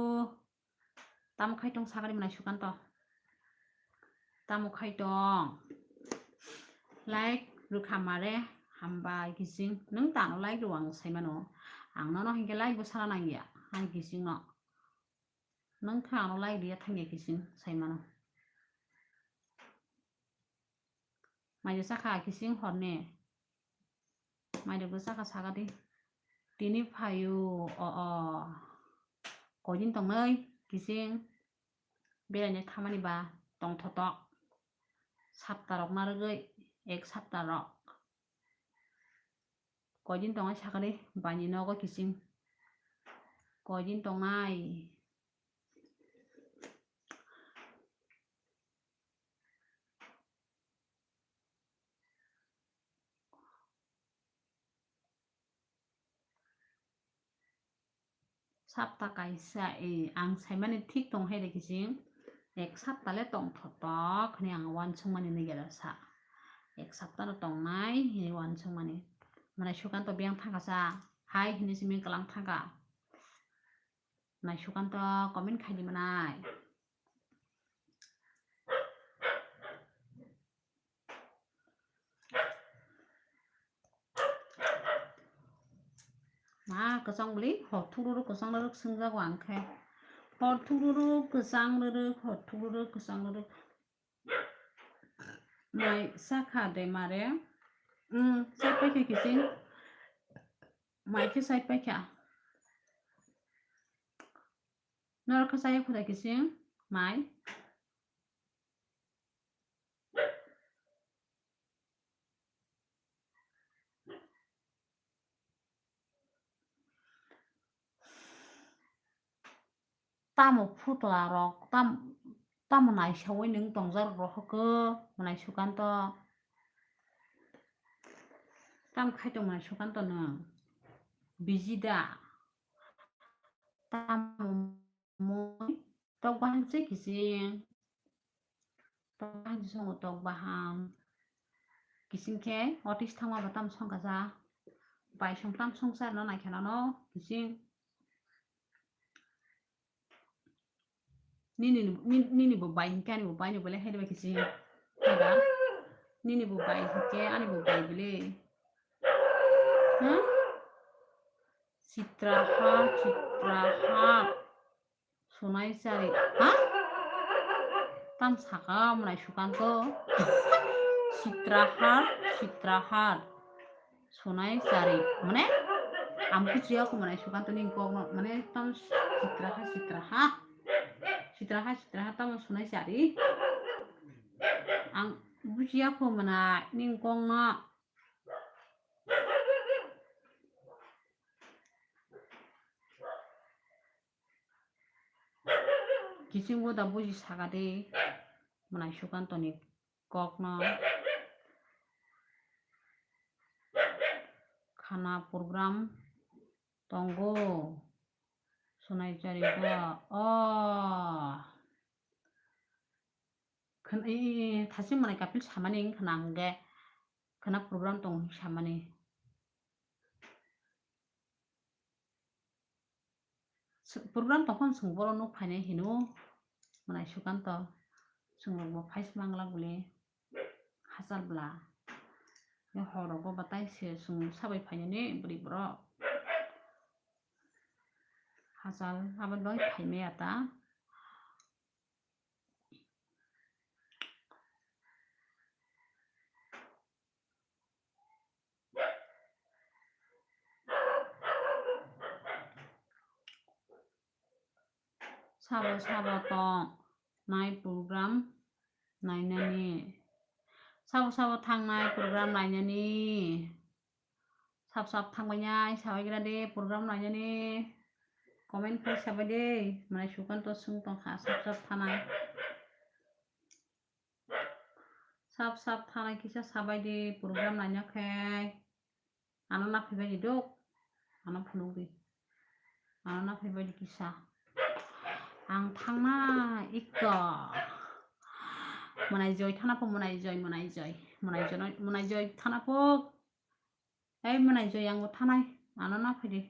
Tamo khai tong sakari mwnai Sukanto? Tamo khai tong? Like rwkha mare, hambai kiching. Nwng tano like rw ang sai mano. Ang nono hinkhe like bo sana nangya, hai kiching no. Nwng khe ano like riya thangya kiching sai mano. Mai rwchakha kiching horni. Mai rwchakha sakadi. Tini phaio o, o. Koidin tongnai kiching. Beraina thamani ba tongthotok. Sapta rok narwgwi ek sapta rok. Koidin tongnai sakani baini nogo kiching. Koidin tongnai. Sapta kaisa, e, ang saimani thik tong hai de kiching. Ek sapta le tong thotok hwnwi ang uansukmani nigera sa. Ek sapta no tongnai hwnwi uansukmani. Mwnai Sukanto biyang thangkha sa, hai hwnwi simi kwlang thangkha. Mwnai Sukanto comment khai di mwnai. Ma kwchang bwlwi hor thukruruk kwchang ruruk swngjago ang khe. Hor thukruruk kwchang ruruk, hor thukruruk kwchang ruruk. Mai sakha de mare. Hmm, sai paikha kiching. Mai khe sai paikha. Norok khe sai khuda kiching mai. Tamo phutla rok, tam-, tamo naisaui nwng tongjak rohorkhe, mwnai Sukanto? Tamo khai tong mwnai Sukanto nwng? Biji da? Tamo mui tok bahan se kiching. Tok bahan se songo tok bahan. Kiching khe otis thangma ba tam song kacha. Bai song tam song sa no nai khe no kiching. Nini, ni-, nini bo bai hinkhe ani bo bai ni bo le hai ba kiching. Hai ba? Nini bo bai hinkhe ani bo bai bile. Ha? Chitrahar, Chitrahar. Sunai chari. Ha? Tam saka mwnai Sukanto. Chitrahar, Chitrahar. Sunai chari. Mane? Ang bujiya ko mwnai Sukanto ni kok no. Mane tam Chitrahar, Chitrahar. Chitrahar, Chitrahar tam sunai chari. Ang bujiya ko mwnai ni kok no. Kiching bo da buji saka de, mwnai Sukanto ni kok no. Khana program tongo, sunai chari bo, o. Khn-, i, i, thasi mwnai kapil samani wng khna hwnkhe khna program tongo samani. S-, program tongphano chwng borok nuk phainai hino mwnai Sukanto. Chwng rokbo phai se manglak bole hachal bwla. Horogo batai se chwng sabai phainani bwrwi borok. Hachal abo bai phaimaya ta. Sabo sabo tong nai program nainani. Sabo sabo thangnai program nainani. Sap sap thangbai nai, sabai gra de, program nainani. Comment khai sabai de, mwnai Sukanto swng tong kha, sap sap thanai. Sap sap thanai kisa sabai de, program naina khai. Ano na phaibai de dok, ano phunuk de. Ano na phaibai de kisa. Ang thangna ikko. Mwnai joi thana pho, mwnai joi, mwnai joi, mwnai joi, mwnai joi thana pho. Ei mwnai joi, ang bo thanai, ano na phaidi.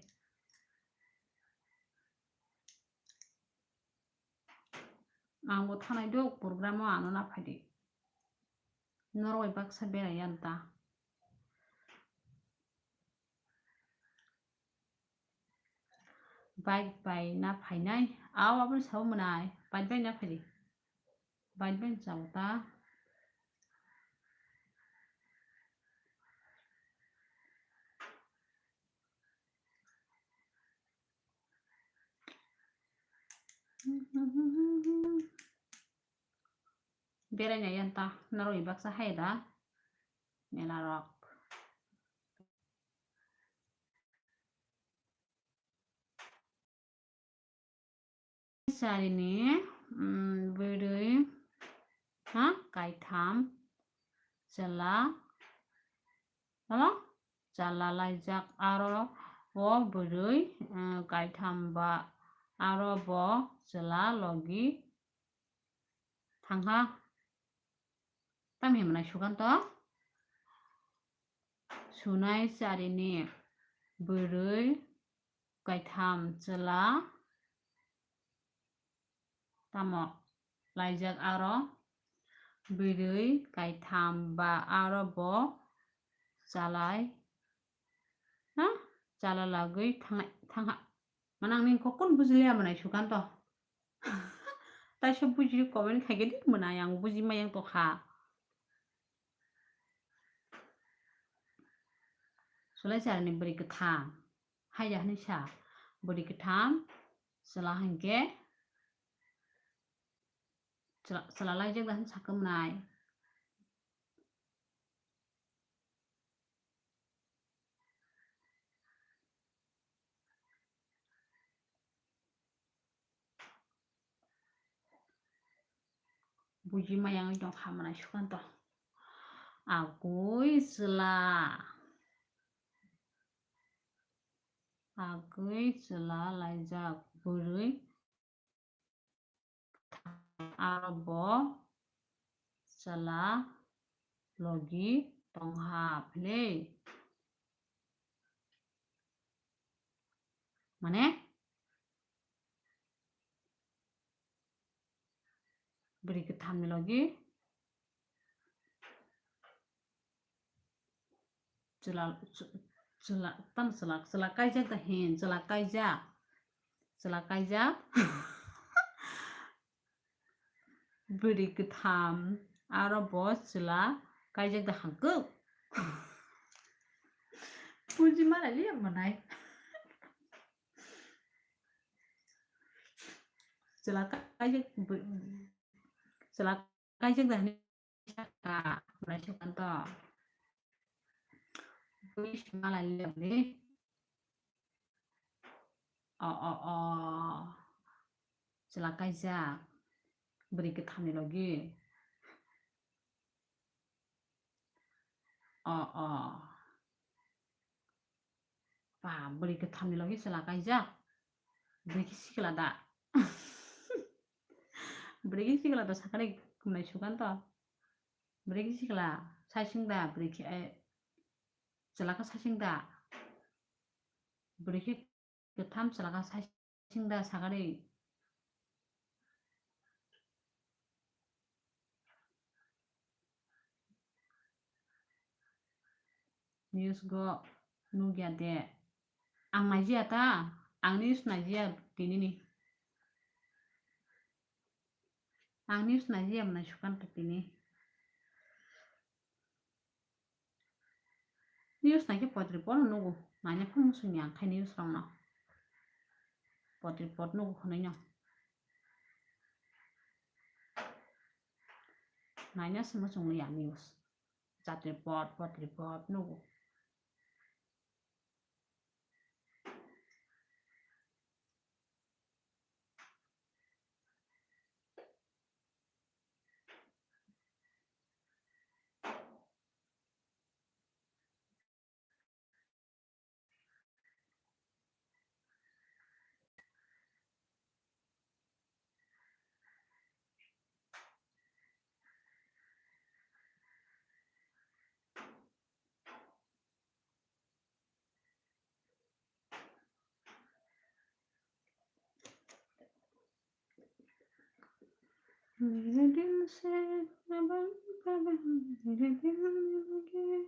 Ang bo thanai do, program o ano na phaidi. Norok bai baksa berai yan ta. Bike bai na phainai? Aw, abo sao mwnai. Bike bai na phaidi. Bike bai sao ta. Berai na yan ta, norok bai baksa hai da. Mela rok. Charini, mm, bwrwi, ha, kaitham, chwla, tamo? Chwla laijak, aro o bwrwi, eh, kaitham ba, aro bo chwla logi thangha. Tamni hwnmai Sukanto? Sunai charini bwrwi kaitham chwla tamo laijak, aro bwrwi kaitham ba aro bo chalai, ha? Chala lagwi thangnai, thangha. Mane ang nini kokon bujiliya mwnai Sukanto. Taisa buji comment khaikhe di mwnai, ang buji maya tongkha. Sulai charini bwrwi kwtham. Haiya hwnwi sa, bwrwi kwtham, chwla hinkhe, chwla, chwla laijak da hwn sakhe mwnai. Buji maya wngwi tongkha mwnai Sukanto. Agwi chwla. Agwi chwla laijak bwrwi. Aro bo chwla logi tongha philwi. Mane? Bwrwi kwthamni logi chwla, chwla, tamo chwla, chwla kaijak da hin, chwla kaijak. Chwla kaijak. Bwrwi kwtham, aro bo chwla kaijak da hangkuk. Buji malai liya mwnai. Chwla kaijak, chwla kaijak da hinwi sakha, mwnai Sukanto. Bui sima lai le bini. O, o, o. Chwla kaijak. Bwrwi kwthamni logi. O, o. Ba, bwrwi kwthamni logi chwla kaijak. Bwrwi khe sikla da. Bwrwi khe sikla da sakani mwnai Sukanto. Bwrwi khe sikla saichung da, bwrwi khe, eh, chwla khe saichung da. Bwrwi khe kwtham chwla khe saichung da sakani. News go nugya de. Ang naijiya ta, ang news naijiya tinini. Ang news naijiya mwnai Sukanto tini. News naikhe pot report no nugo. Naina pho muchungya ang khai news rokno. Pot report nugo hwnwi no. Naina se muchung liya news. Chat report, pot report nugo. मेरे दिल से कदम कदम, मेरे दिल में लगे,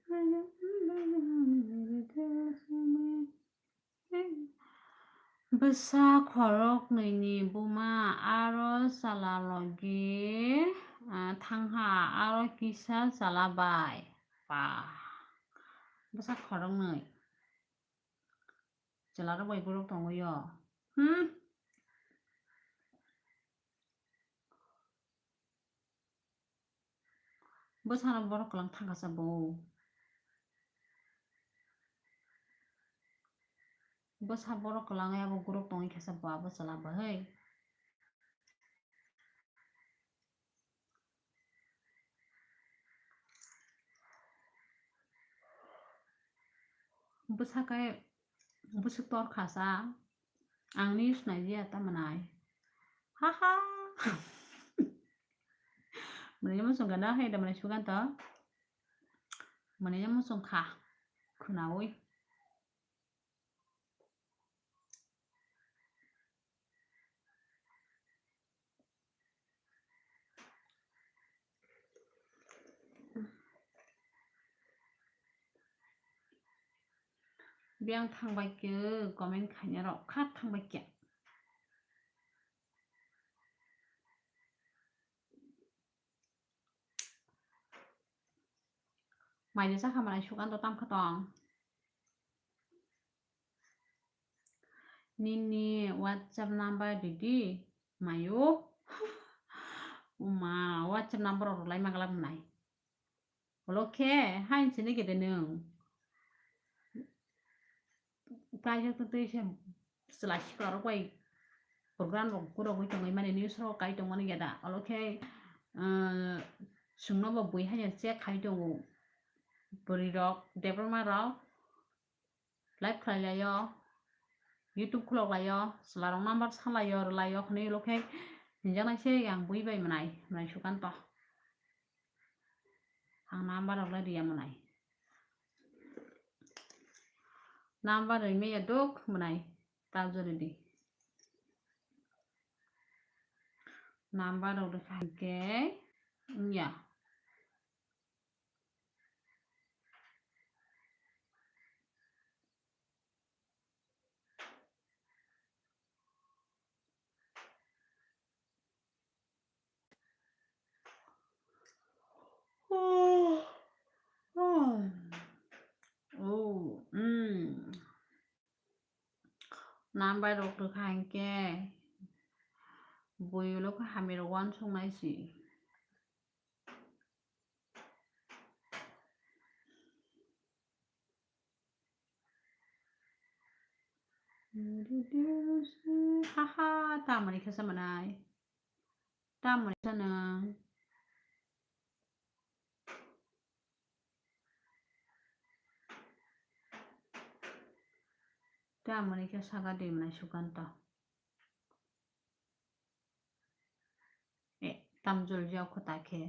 कदम कदम, मेरे दिल से मैं। Bwsa khoroknwini buma aro chwla logi, ah, thangha, aro kisa chwla bai. Ba. Bwsa khoroknwi. Chwlarok bai borok tongwi o. Hmm. Bwsano borok kwlang thangkasa bo. Bwsa borok kwlangwi abo guruk tongwi khasa bo abo chwla bo hai. Bwsa khe bwswk tor khasa, ang ni snai ya ta mwnai. Ha ha. Mwnai ya muchung gana hai da mwnai sugan to. Mwnai ya muchung kha. Khwnaui. Biyang thangbai khe comment khaina rok kha thangbai khe. Maidi sakha mwnai sugan to tamkha tong. Nini WhatsApp number didi mayo. Uma WhatsApp number rok lai maglak mwnai. Olo khe hain sini gede nung. Kaisa twi se chwla sikarok bai program rok gurogwi tongwi mani news rok kai tongmani geda. Olo khe, ah, chwngno bo bui haino check khai tongo. Bwrwi rok, Debbarma rok live khlai laio, YouTube khulok laio, chwla rok number sa laio, rw laio, hwnwi olo khe hinjaknai se ang bui bai mwnai, mwnai sukanto. Ang number rok le riya mwnai. Number rwi maya duk mwnai. Tabjori di. Number rok rwkha hinkhe wngya. Oh, oh. Oh, mm. Number rok rwkha hinkhe bui ulo khe hamya rok uansuk nai si. Haha, tamoni khe sa mwnai. Tamoni sa nang. Tamoni khe saka di mwnai sukanto. E, tamjol jao kho ta khe.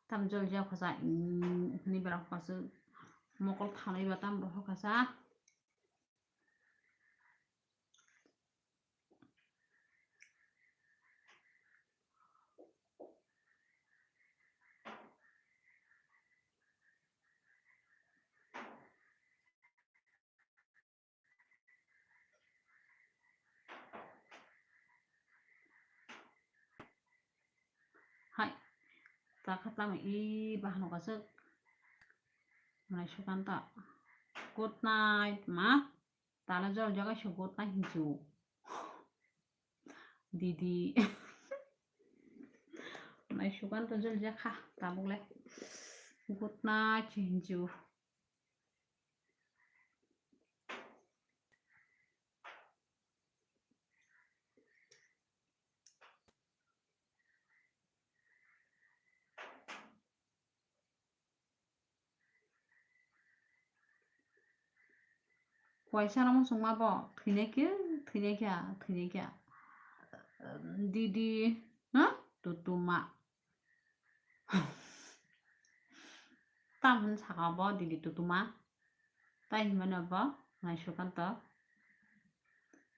Tamjol jao kho sa, mm, hwnwi borok kasu mokol thanai ba tam roho kasa. Hai, ta kha tamo i bahano kasuk. Mwnai sukanto. Good night, ma. Tala jol jaga su good night hinsu. Didi. Mwnai sukanto jol jakha, tabuk le. Good night hinsu. Kuaisa no muchungma bo thwinai khe, thwinai khe, thwinai khe. Didi, ha? Tutuma. Tam hwn saka bo didi tutuma. Tai hinmano bo nai sukanto.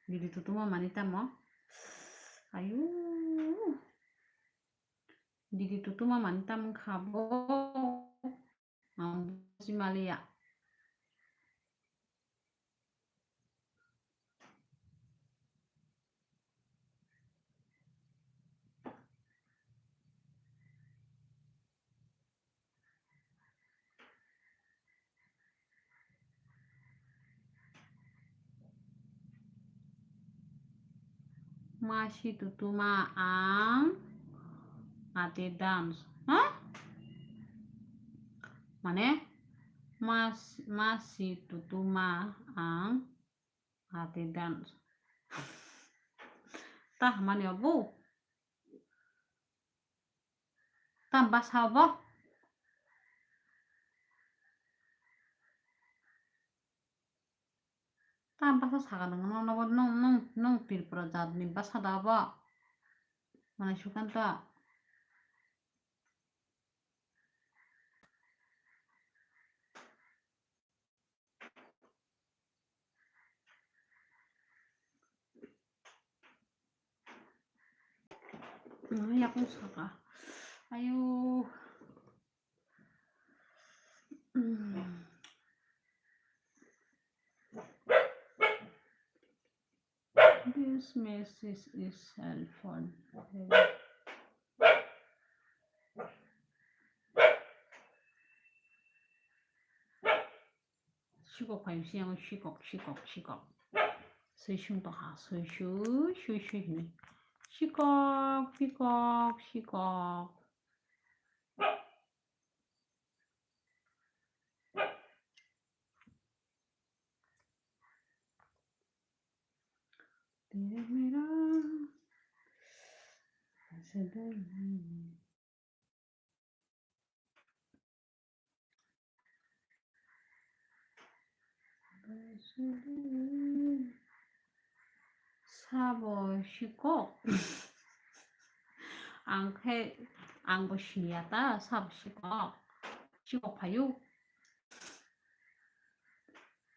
Didi tutuma mani tamo. Ayu. Didi tutuma mani tam wngkha bo? Ang buji maliya. Masi tutuma ang ate dance. Ha? Mane, mas-, masi tutuma ang ate dance. Tah mani obo? Tam basa obo? Tam basa saka nang, nang, nang, nang, nang Tripura jat ni basa da obo? Mane sukanta. Yakung saka. Ayo. This message is cell phone. Sikok phai si ang sikok, sikok, sikok. Sui sung tokha, sui sui, sui sui hini. Sikok, sikok, sikok. तेरा मेरा ऐसे दिल नहीं। Sabo sikok. Ang khe, ang bo siniya ta, sabo sikok. Sikok phayu.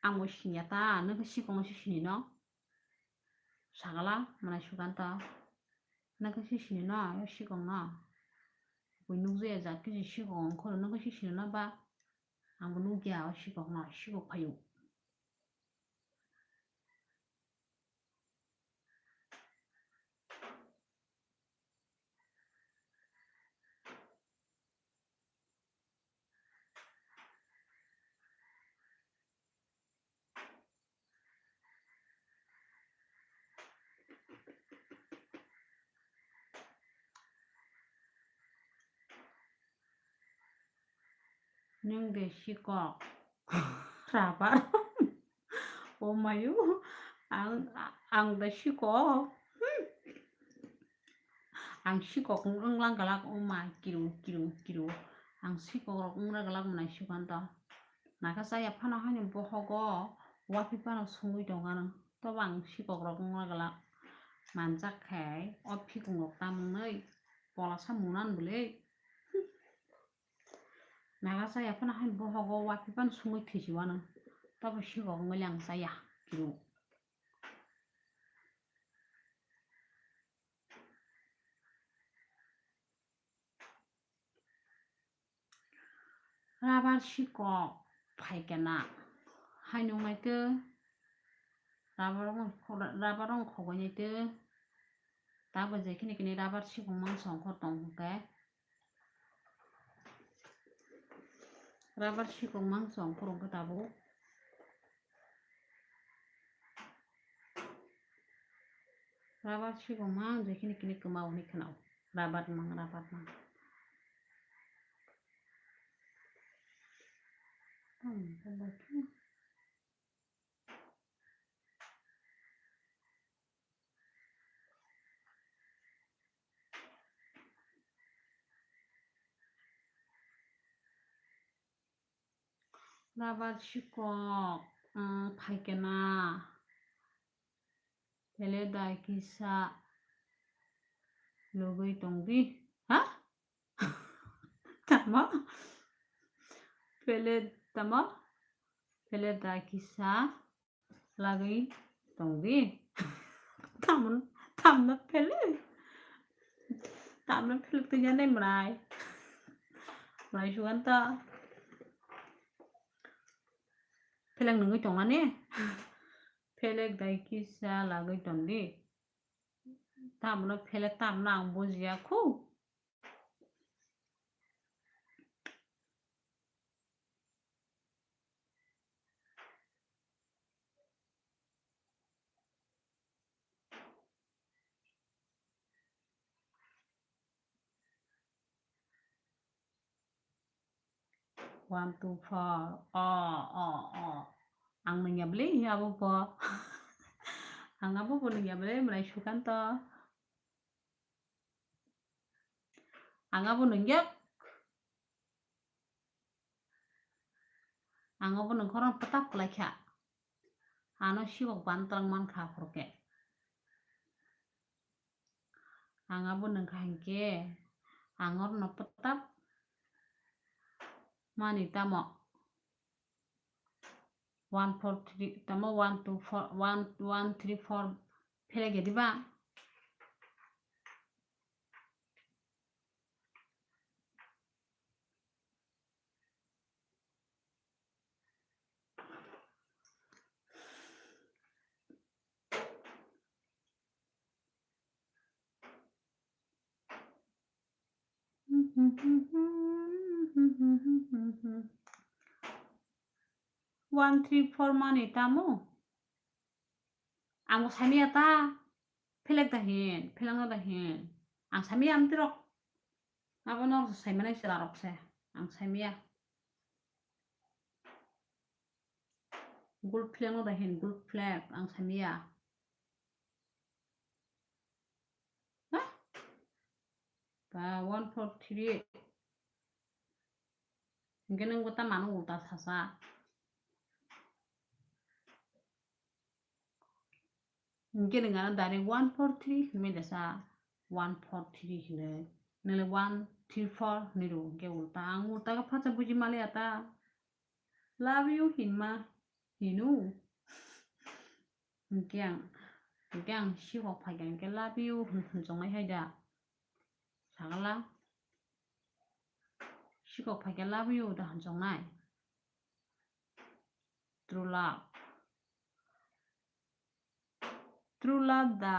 Ang bo siniya ta, nokhe sikok no si sini no. Sagala, mane sukanta. Nokhe si sini no, sikok no. Bui nukjaya jat kisi sikok ongkhoro nokhe si sini no ba. Ang bo nukya o sikok no, sikok phayu. Nwng de sikok. Rabar. O mayu, ang, ang de sikok. Hmm. Ang sikok wng lang galak, o ma, kiru, kiru, kiru. Ang sikok rok wng ra galak mwnai sikon to. Naga chaya phano haino bohogo, wapi phano sungwi tong ano. Tobo ang sikok rok wng ra galak. Manjak khe, o phikung rok tamung nai, pola sa munan bwlwi. Naga chaya phano haino bohogo wapi phano sungwi thwisi wano. Tobo sikok wngwi le ang chaya, kiru. Rabar sikok phaikhe na. Haino wngnaitwi rabar wng-, rabar wng khogwi naitwi. Tabuk je khini khini rabar sikok mangsa ongkhor tong hwnkhe. Rabar sikok mangsa ongkhor ongkhe tabuk. Rabar sikok mang je khini khini kwma hwnwi khwnao. Rabar mang, rabar mang. Rabar sikok, mm, phaikhe na. Pele da kisa logwi tongdi. Ha? Tamo? Pele tamo? Pele da kisa lagwi tongdi. Tamon, tamno pele. Tamno phelek twi jani mwnai. Mwnai sugan to. Phelek nungwi tongmani. Phelek dai kisa lagwi tongdi. Tamno phelek tamno ang bujiya khu. One, two, four. O, o, o. Ang nungya bwle abo bo. Ang abo bo nungya bwle mwnai sukan to. Ang abo nungya. Ang abo nungkhorno pwtak kwlai kha. Ano sikok ban twlang man kha aphuru khe. Ang abo nungkha hinkhe ang orno pwtak mani tamo one four three tamo one two four one one three four phelai khe diba? One three four mani tamo? Ang bo saimaya ta. Phelek da hin, phelek no da hin. Ang saimaya amtwi rok. Abo norok se saimanai chwla rok se. Ang saimaya. Gul phelek no da hin, gul phelek ang saimaya. Ha? Ba one four three. Hinkhe nwng bo ta mano ulta sasa. Hinkhe nwng ano direct one four three hinwi desa, one four three hinwi. Nwng le one three four hinwi rw, hinkhe ulta. Ang ulta khe phacha buji maliya ta. Love you hinma hinu. Hinkhe ang, hinkhe ang sikok phaikha hinkhe love you hin, hinchongnai hai da. Sagala. Sikok phaikhe love you da hinchongnai. True love. True love da.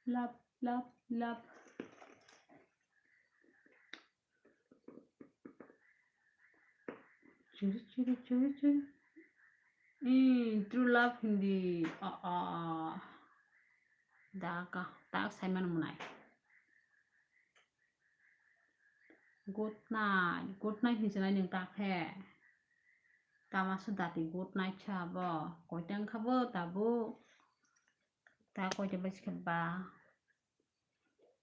Love, love, love. Chiri, chiri, chiri, chiri. Eh, true love hindi. Ah, ah. Da ka, da saimano mwnai. Good night, good night hinwi sanai nwng ta khe. Tama se dati good night sa bo. Koita wngkha bo tabuk? Ta koita baji khe ba?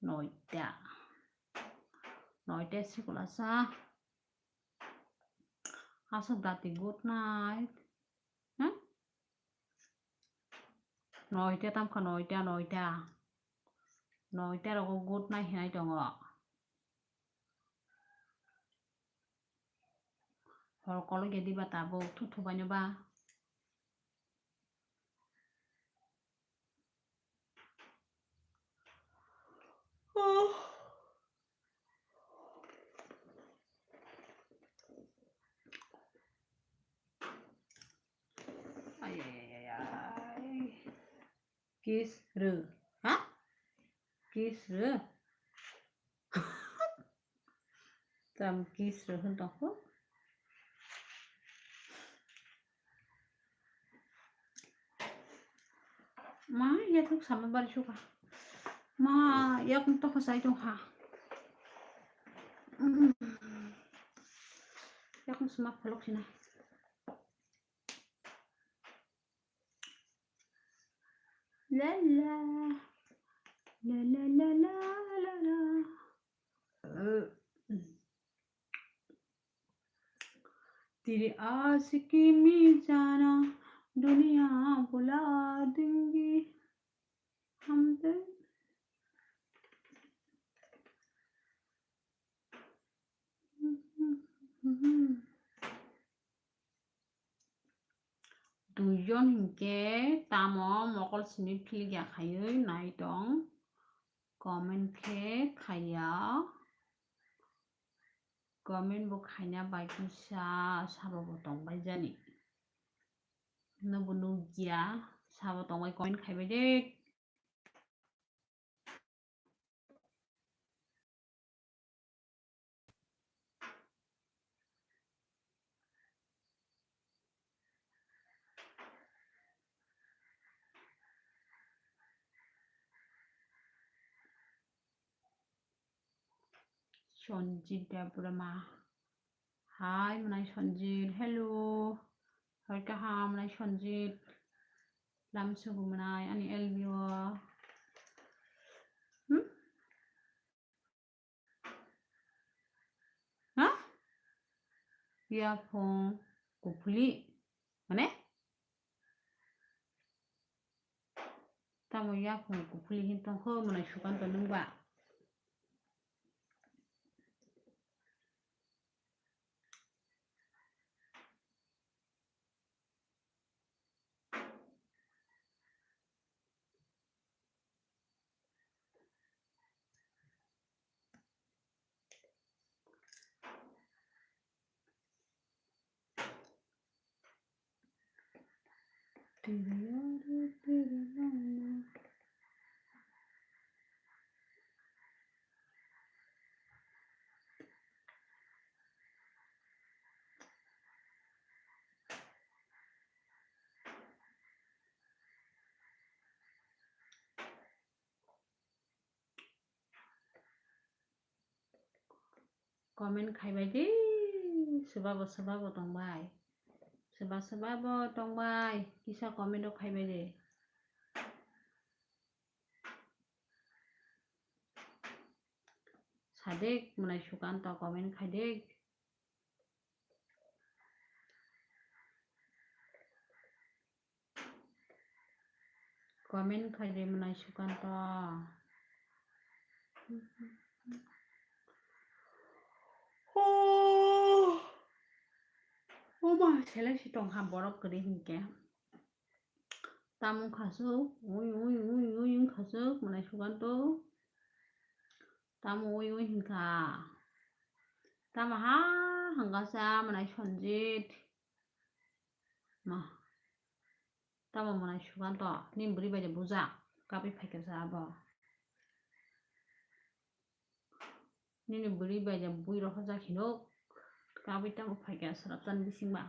Noita. Noita sikula sa. Aswk dati good night. Hmm? Noita tamkha, noita, noita. Noita rogo good night hinai tongo. Hor kolok ya diba tabuk, thu thu baino ba. Ay, ay, ay, ay, ay. Kiss rw. Ha? Kiss rw. Tam kiss rw hwn tong kho. Ma, yathuk sama bari suka. Ma, yakung tokha sai tong kha. Mm. Yakung suma pholok sina. La la. La la la la la la. तेरी आशिकी में जाना दुनिया भुला दूंगी। हम तो Jon hinkhe tamo mokol simi philikya khaiwi nai tong, comment khe khaiya, comment bo khaina bai kisa sabo bo tongbai jani, nobo nukya, sabo tongbai comment khaibai de. Sonjit Debbarma. Hai, mwnai Sonjit. Hello. Hoi kaham, mwnai Sonjit. Lam sugu mwnai, ani L B o. Hmm? Ha? Yaphung kuphuli. Mane? Tamo yaphung kuphuli hin tongkho, mwnai Sukanto nwng ba? Comment khaibai di, swbabo swbabo tongbai, swba swbabo tongbai, kisa comment rok khaibai di. Sadik mwnai Sukanto comment khaidik. Comment khaidi mwnai Sukanto. Oh, oh ma, selai si tong ha borok kwrwi hinkhe. Tamo khasuk, ui, ui, ui, ui, ui khasuk, mwnai Sukanto. Tamo ui, ui hinkha. Tamo ha hangkasa, mwnai Sonjit. Ma. Tamo mwnai Sukanto, nini bwrwi bai de bujak, kabwi phaikha sa abo. Nini bwrwi bai de bui rohorjak hinwi, kabwi tamo phaikha sa rwtan bisingba.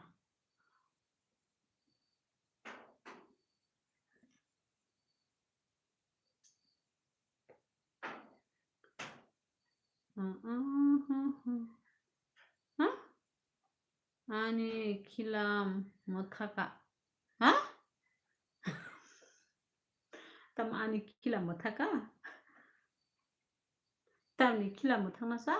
Ha? Ani khila mwthaka. Ha? Tamo ani khila mwthaka? Tamni khila mwthakna sa?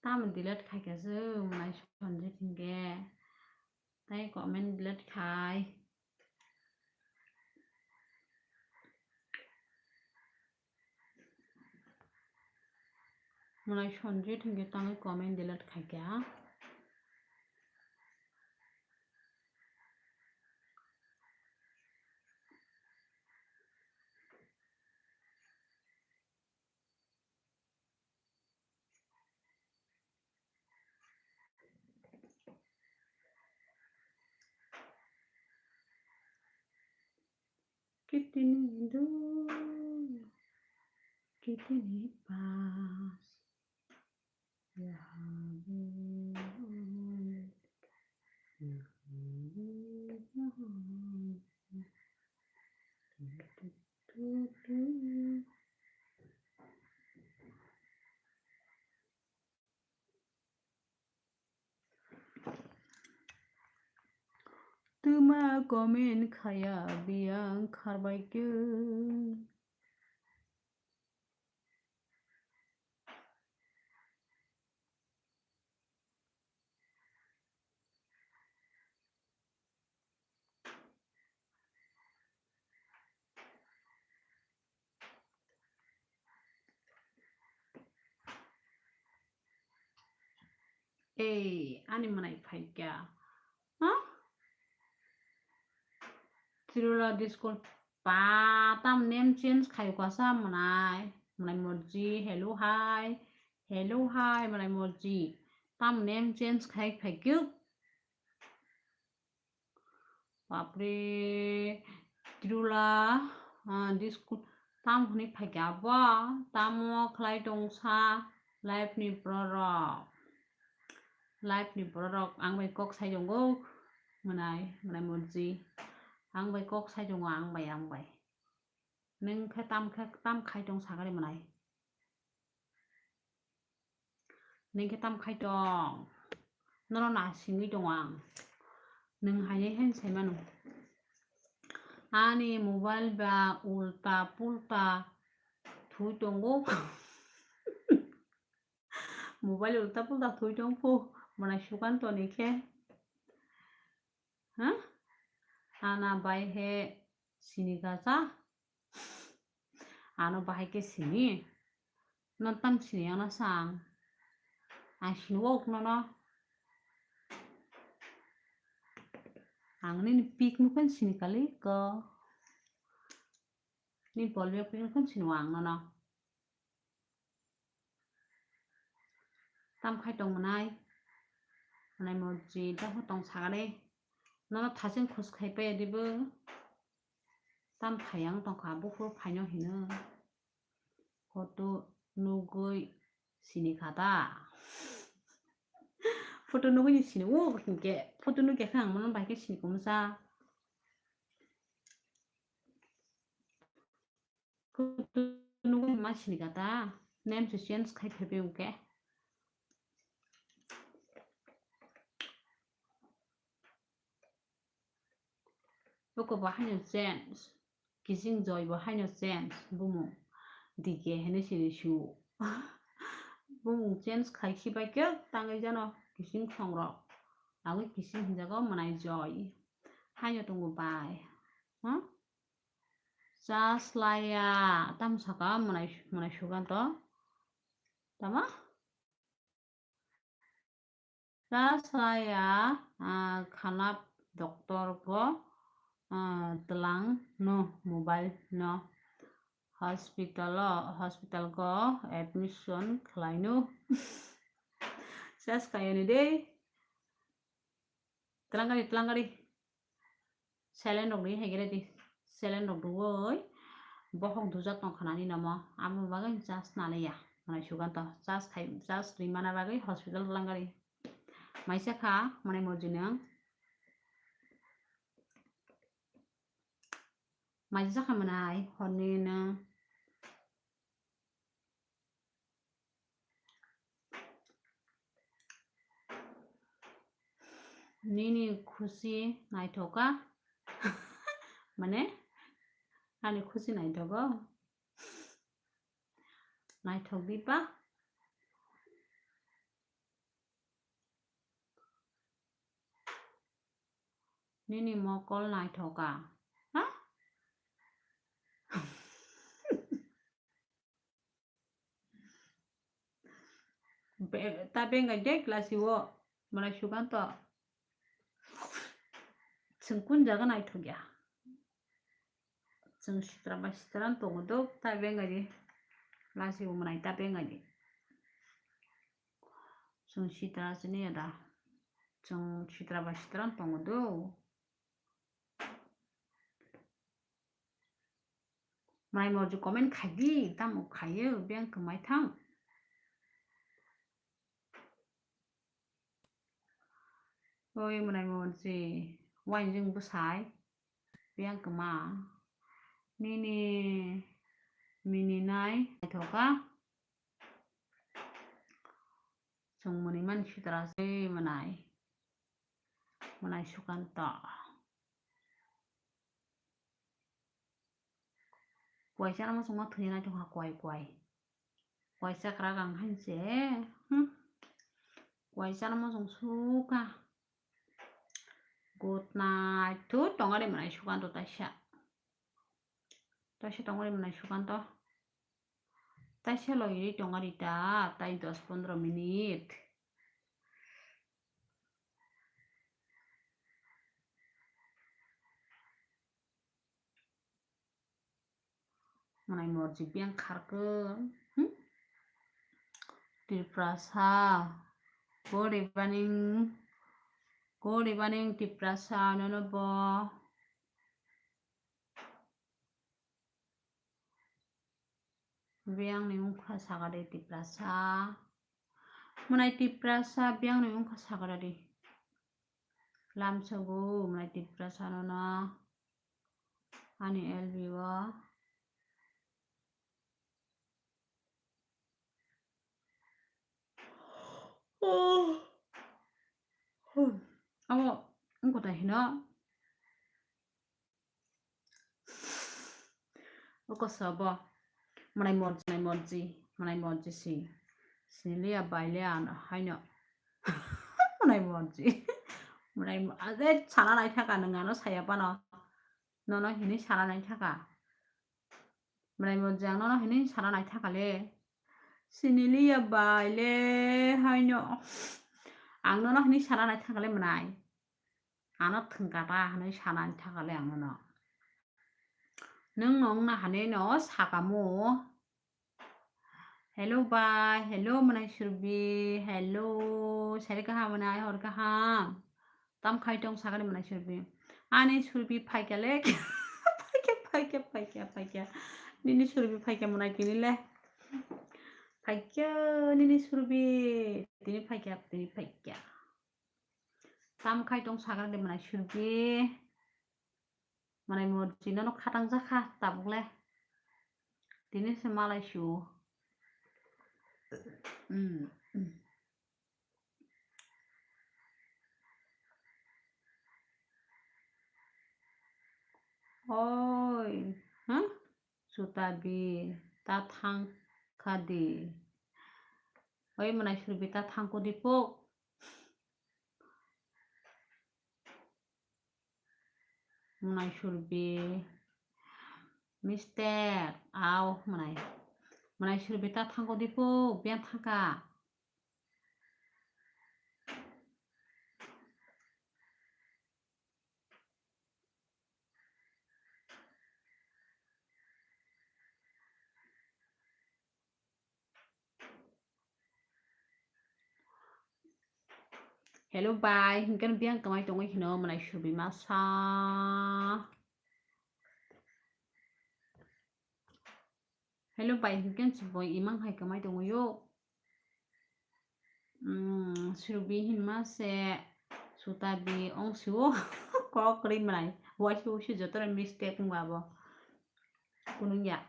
Tamo delete khaikha se mwnai Sonjit hinkhe. Tai comment delete khai. Mwnai Sonjit hinkhe tamo comment delete khaikha. Kitini dukh, kitini paas, yahan Twma comment khaya biyang kharbai khe. Ei, ani mwnai phaikya. Ha? Tirula disco pa tam name change khai kwasa mwnai. Mwnai morji, hello hi. Hello hi, mwnai morji. Tam name change khai phaikya. Bapre, Trula, ah, disco, tam hwnwi phaikha bo, tamo khlai tongsa life ni borok, life ni borok, ang bai kok sai tongo, mwnai, mwnai morji, ang bai kok sai tongo, ang bai, ang bai. Nwng khe tam khe, tam khai tong sakani mwnai. Nwng khe tam khai tong? Nono na singwi tongo ang. Nwng hainai haino sai mano. Ani mobile ba ulta pulta thwi tongo. Mobile ulta pulta thwi tong phu. Mwnai Sukanto ni khe. Ha? Ana bai he sini kacha. Ano bahai khe sini. No tam sini ano sang. Ang sini wok nono. Ang nini pik mukhan sini kali ko. Ni polbek pik mukhan sini wang nono. Tam khai tong mwnai. Mwnai morji, tam khai tong sagade. Nono thasing khus khai paya dibo. Tam phai ang tong kha, buphuru phaino hino. Photo nugui sini kha ta. Photo nugui ni sini, o hinkhe. Photo nugui khe ang mono bai khe sini kumsa. Photo nugui ma sini kha ta. Name se change khai phaibai hwnkhe. Oko bo haino change. Kising Joy bo haino change. Bumung D K hene sini su. Bumung change khai khibai khe tangwi jano kising songrok. Agwi kising hinjago mwnai Joy. Haino tongo bai. Huh? Chas laya, tamo saka mwnai, mwnai Sukanto. Tama? Chas laya, ah, khanap doctor go, ah, tlang no mobile no hospital o, hospital go admission khlai no. Chas kayani dei. Tlang gari, tlang gari. Saline rok ri hai gere di. Saline rok rwoi bohok dujak tong kha nani nomo. Amo bagwi chas naliya. Mwnai Sukanto chas khai, chas rimana bagwi hospital langari. Maisa kha mwnai morji nwng. Maisa kha mwnai horni nwng. Nini khusi naithoka. Mane, ani khusi naithogo. Naithok diba? Nini mokol naithoka. Ha? Be-, ta bengai de klasi o, mwnai Sukanto. Chwng kun jaga naithok ya. Chwng sitra bai sitra tongo do, ta bengai de. Klasi o mwnai ta bengai de. Chwng sitra chini ya da. Chwng sitra bai sitra tongo do. Mwnai morji comment khai di, tamo khaio, biyang kwmai thang. Oi mwnai morji, wainjwng bwsai, biyang kwma. Nini mininai naithoka. Chwng mwnwi mani sitra se mwnai. Mwnai Sukanto. Kwai chana muchungma thwi naithok kha kwai kwai. Kwai chakra gang hai se. Hmm. Kwai chana muchung sukha. Good night. Thu tongari mwnai Sukanto taisa. Taisa tongari mwnai Sukanto. Taisa logiri tongari ta, tai dos pondro minute. Mwnai morji biyang kharkhe. Hmm? Tiprasa. Good evening. Good evening, Tiprasa. Nono bo. Biyang ni wngkha sakha de Tiprasa. Mwnai Tiprasa biyang ni wngkha sakha de. Lamsogo mwnai Tiprasa nono. Ani L B o. Amo wngkha ta hino. Oko sobo. Mwnai morji, mwnai morji, mwnai morji si. Siniliya baile ano haino. Mwnai morji. Mwnai mo-, ade sana naithaka nwng ano saya pano. Nono hini sana naithaka. Mwnai morji ang nono hini sana naithaka le. Siniliya baile haino. Ang nono hini sana naithaka le mwnai. Ano thwngkha ta hinwi sanani thangkha le ang nono. Nwng no wngna hani no sakamo. Hello bai, hello mwnai Surbi, hello. Sari kaham mwnai, hor kaham. Tam khai tong sakani mwnai Surbi. Ani Surbi phaikya le. Phaikya, phaikya, phaikya, phaikya. Nini Surbi phaikya mwnai tini le. Phaikya, nini Surbi. Tini phaikya, tini phaikya. Tam khai tong sakra de mwnai Surbi. Mwnai morji nono khatang jakha tabuk le. Tini se malai su. Mm, mm. Oi, ha? Sutabi, ta thang kha di. Oi mwnai Surbi ta thang ko di pok. Mwnai Surbi. Mister, au mwnai. Mwnai Surbi ta thang ko di pok, biyan thangka. Hello bai, hinkhe biyang kwmai tongwi hino mwnai Surbi masa. Hello bai, hinkhe chwng imang hai kwmai tongwi o. Mm, Surbi hinma se Sutabi ong siwo kok ri mwnai. Waisi waisi jotono mistake wngba bo. Kunungya.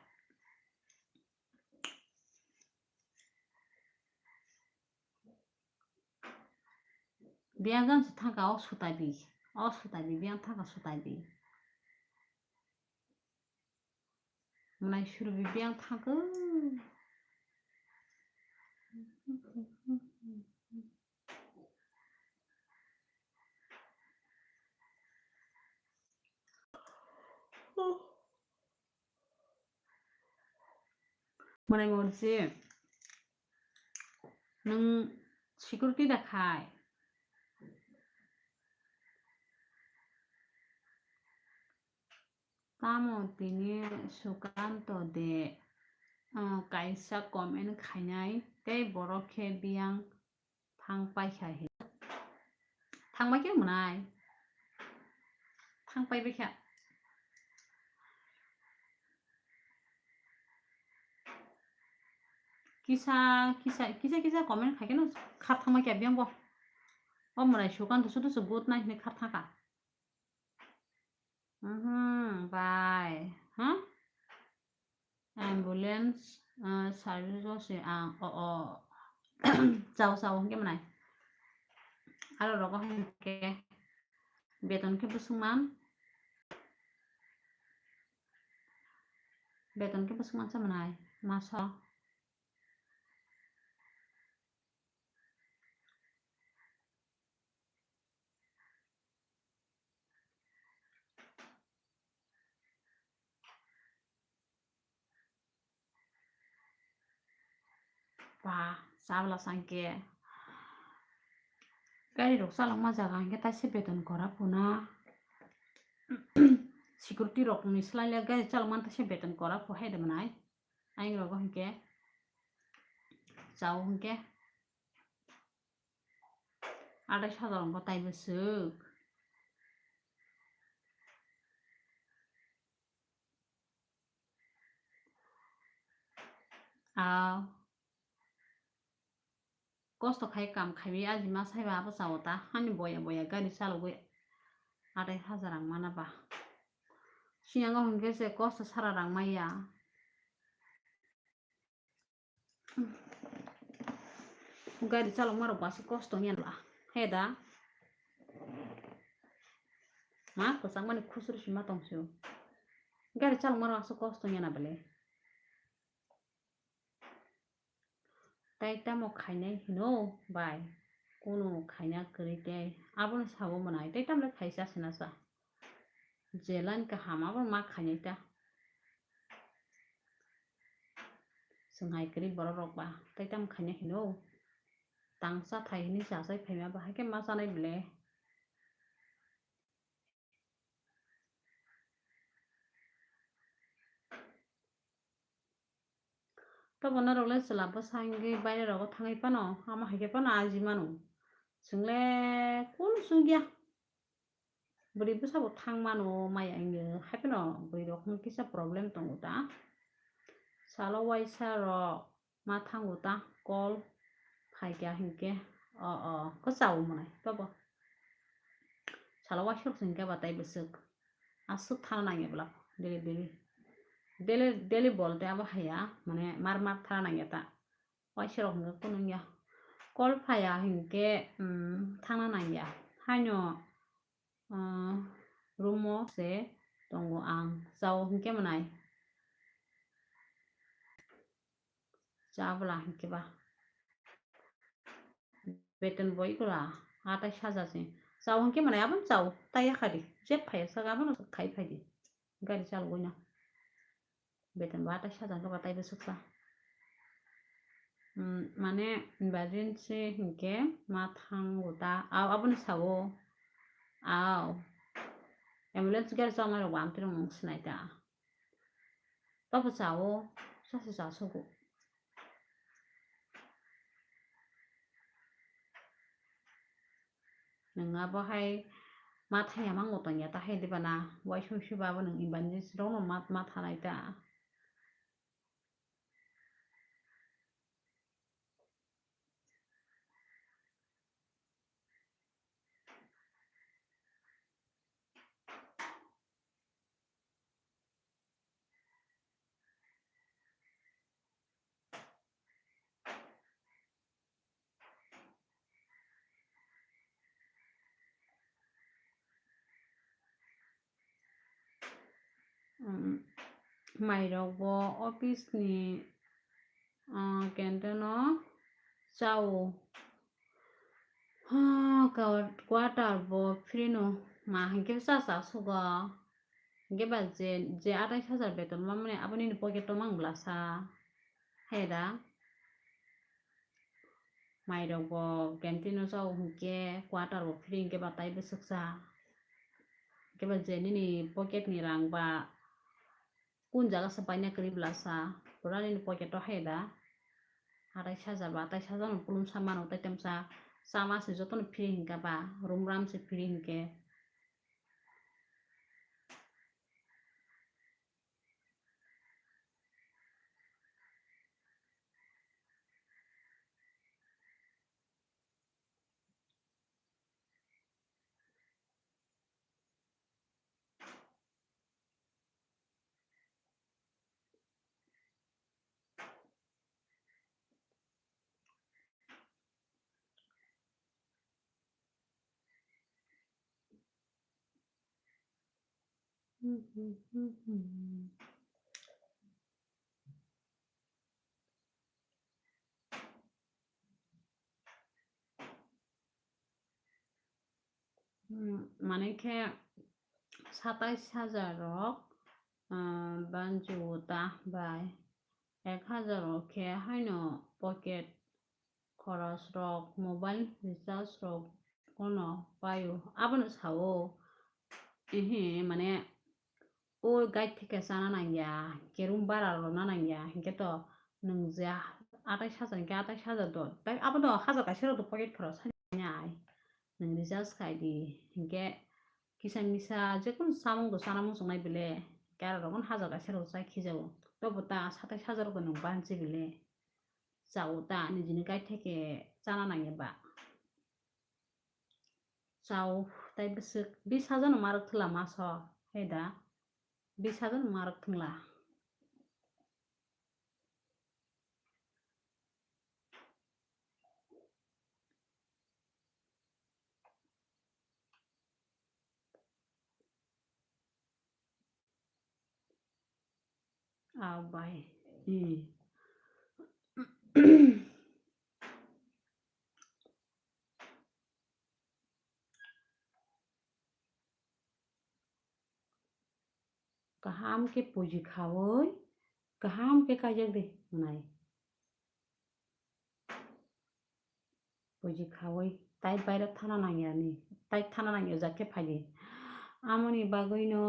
Biyang jang se thangka o Sutabi. O Sutabi, biyang thangka Sutabi. Mwnai Surbi biyang thangkhe. Mwnai morji. Nwng security da khai. Tamo tini Sukanto de, ah, kaisa comment khainai tei borok khe biyang thang paikha he. Thang bai khe mwnai. Thang pai bai kha. Kisa, kisa, kisa, kisa comment khai khe no khar thang bai kha biyang bo. O mwnai Sukanto sudu se good night hinwi khar thang kha. Mhm, bai. Ha? Ambulance, ah, service o se ang, o, o. Chao, chao, hwnkhe mwnai. Aro rogo hwnkhe beton khe bwswk man. Beton khe bwswk man sa mwnai. Maso. Ba, chabla sangke. Gari rok chalokma jaga hwnkhe taisa beton kwrak phuna. security rok ni slai le gari chalok manta se beton kora pho hai de manai. Ayang rogo hinkhe chao hinkhe atai sajak rok bo tai bwswk. Ah. Kosto khai kam khaiwi ajima saiba abo chao ta. Ani boya boya gari chalogwi atai hajar ang mana ba. Siyang o hwnkhe se kosto sara rang maya. Gari chalokma rok basi kosto wngya la. He da. Ma kwchangmani khusru sima tongsu. Gari chalokma rok aswk kosto wngya na bele. Tai tamo khainai hino bai, kunu khaina kwrwi tei abono sabo mwnai, tai tamle khaisa sina sa. Je line kaham abo ma khainai ta. Chwng hai kwrwi borok rok ba, tai tamo khainai hino. Tangsa thai hini chachai phaima ba, haikhe ma chanai bele. Tobo norok le chwla bwsa wngwi baire rogo thangwi phano, amo hai khe phano aji mano. Chwng le kunu chwngya. Bwrwi bwsa bo thang mano maya wngwi, hai phano bwrwi rok kisa problem tongo ta. Salo waisa rok ma thango ta, call phaikha hinkhe, o, o, kwchao mwnai tobo. Salo waisa rok se hinkhe ba tai bwswk. Aswk thana nangya bwla daily, daily. Daily, daily bolte abo haya, mane mar mar thana nangya ta. Waisa rok hinkhe kunu wngya. Call phaya hinkhe, um, thangna nangya. Haino, uh, room o se tongo ang. Chao hinkhe mwnai. Cha bwla hinkhe ba. Beton bo ikula atai saja se. Chao hinkhe mwnai abono chao. Tai yakhadi. Jeb phaiya saka abono khai phaidi. Gari chalogwino. Beton bo atai saja hinkhe ba tai bwswksa. Hmm, mane emergency hinkhe ma thango ta. Ao, abono sao. Ao. Ambulance gari chongmani rok bo amtwi rok mung sinai ta. Tobo chao, sase cha sugo. Nwng abo hai ma thangya mango tongya ta hai diba na, waisa waisa ba abo nwng emergency rok no ma, ma thanai ta. Um, mairok bo office ni, ah, canteen o chao. Ha, ka-, quarter bo free no ma hinkhe sa sa sugo. Hinkhe ba je, je atai hajar beton mamani aboni ni pocket o mang bwlasa. He da. Mairok bo canteen o chao hinkhe quarter bo free hinkhe ba tai bwswksa. Hinkhe ba je nini pocket ni rang ba kun jaga se paina kwrwi bwlasa, pura nini pocket o hai da. Atai saja ba, atai saja no pulum sa mano, tai tamsa sama se jotono free hinkha ba, rum ram se free hinkhe. Hmm, mane khe satais hajar rok, ah, banjio ta bai ek hajar rok khe haino pocket khoros rok, mobile recharge rok kono paio, abono sao. Ehe, mane Oi, guide theke chana nangya, hinkhe room bara rwna nangya, hinkhe to nwng je atais hajar hinkhe atais hajar do, tai abo do hajar kaisa rok do pocket khorok sani ai. Nwng recharge khai di, hinkhe kisa misa jekunu samung do chana muchungnai bile, hinkhe aro rokno hajar kaisa rok chai khijago, tobo ta satais hajar rok do nwng banchi bile, chao ta nijini guide theke chana nangya ba. Chao, tai bwswk bis hajar no marwk thwla maso, hai da? Bis hajar no marwk thwngla. Ah, bai. Hmm. Kaham khe puji khaui, kaham khe kaijak di, hwnai. Puji khaui, tai bairok thana nangya ni, tai thana nangya jak khe phai di. Amoni bagwi no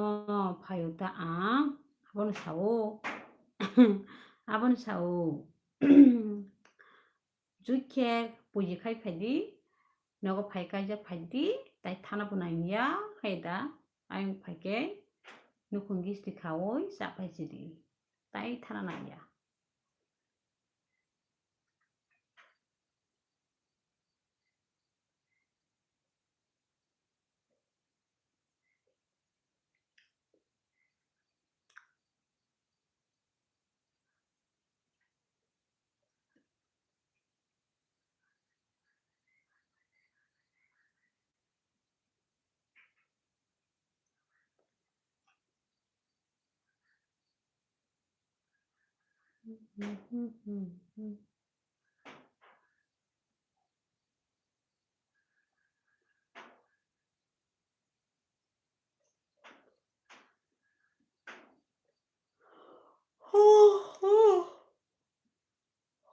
phaio ta ang, abono sao, abono sao. Jui khe puji khai phai di, nogo phai kaijak phai di, tai thana bo nangya, hai da, ayang phai khe nukhung gisti khaui cha phai si di, tai thana nangya.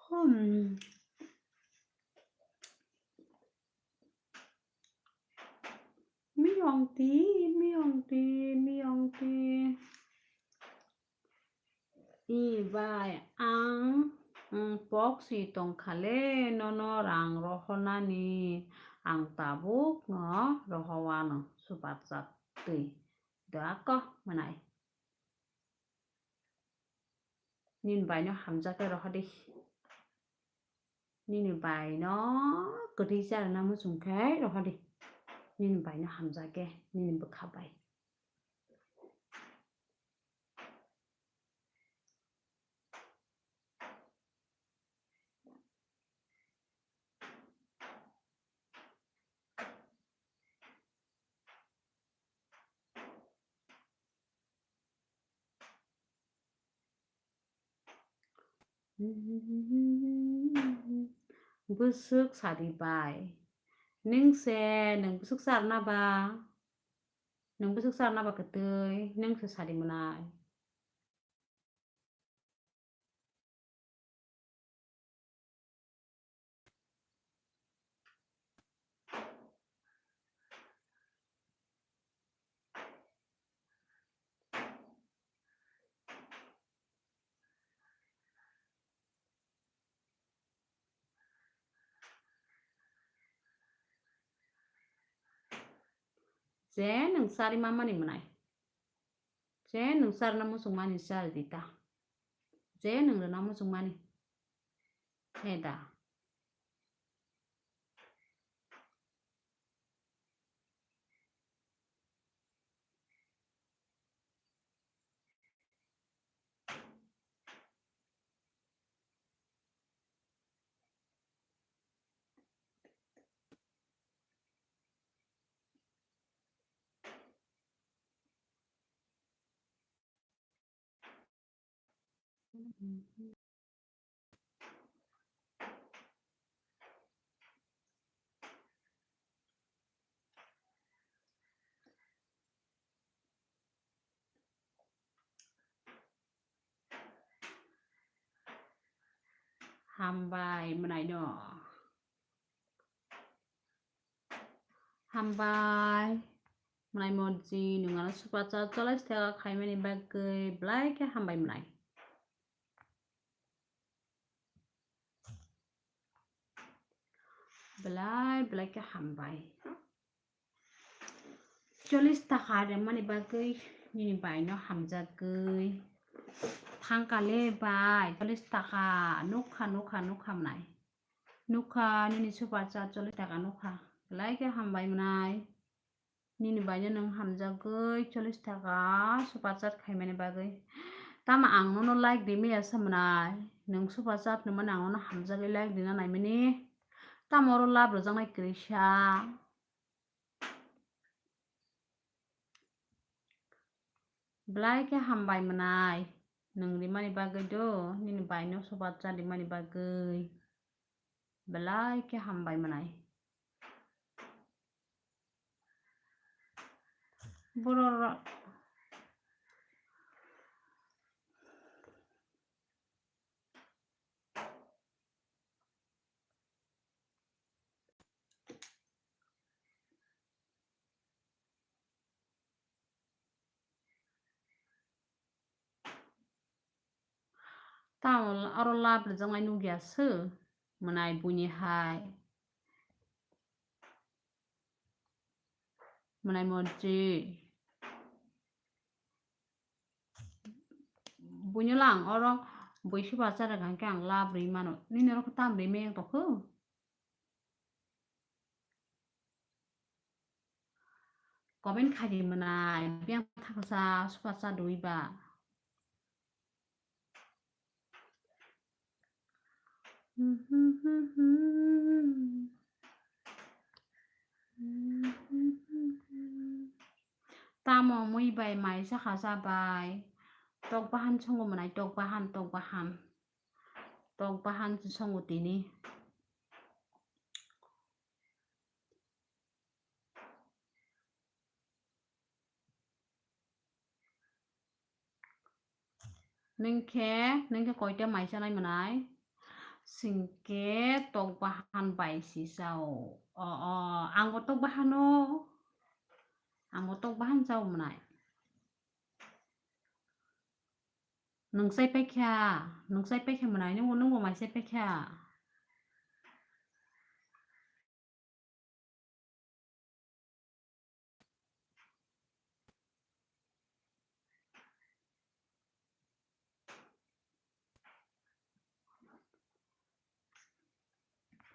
Hmm. Miyong ti, miyong ti, miyong ti. I bai ang, mm, pok si tong kha le, nono rang rohornani ang tabuk no rohowano, super chat twi. Da ko mwnai. Nini bai no hamjak khe rohor di. Nini bai no kwtwi cha rwna muchung khe rohor di. Nini bai no hamjak khe nini bwkha bai. Bwswk sadi bai. Nwng se, nwng bwswk charwna ba? Nwng bwswk charwna ba kwtwi? Nwng se sadi mwnai. Je nwng chari mamani mwnai. Je nwng charwna muchungmani chari di ta. Je nwng rwna muchungmani. He da. Hambai mwnaino. Hambai. Mwnai Morji, nwng ano super chat chollish taka khaimani bagwi belai khe hambai mwnai. Belai belai khe hambai. Chollish taka rwmani bagwi nini baino hamjagwi thangkha le bai, chollish taka nukha, nukha, nukha mwnai. Nukha nini super chat chollish taka nukha. Belai khe hambai mwnai. Nini baino nwng hamjagwi chollish taka super chat khaimani bagwi. Tamo ang nono like rimaya se mwnai. Nwng super chat nwmani ang nono hamjagwi like rina naimani. Tamo oro love rwjaknai kwrwisa. Belai khe hambai mwnai. Nwng rimani bagwi do, nini baino super chat rimani bagwi. Belai khe hambai mwnai. Borok Tamo oro love rwjaknai nukya se mwnai buini hai. Mwnai Morji. Buino lang oro bui super chat rwkha hwnkhe ang love rwi mano. Nini oro khe tam rwi maya tongkhu? Comment khaidi mwnai, biyang thaksa super chat rwi ba. Tamo mui bai mai sakha sa bai. Tok bahan songo mwnai, tok bahan, tok bahan. Tok bahan songo tini. Nwng khe, nwng khe koita mai chanai mwnai? Singke tok bahan bai si sao. O, o, ang bo tok bahan o. Ang bo tok bahan sao mwnai. Nwng chai paikha, nwng chai paikha mwnai, nwng bo, nwng bo mai chai paikha.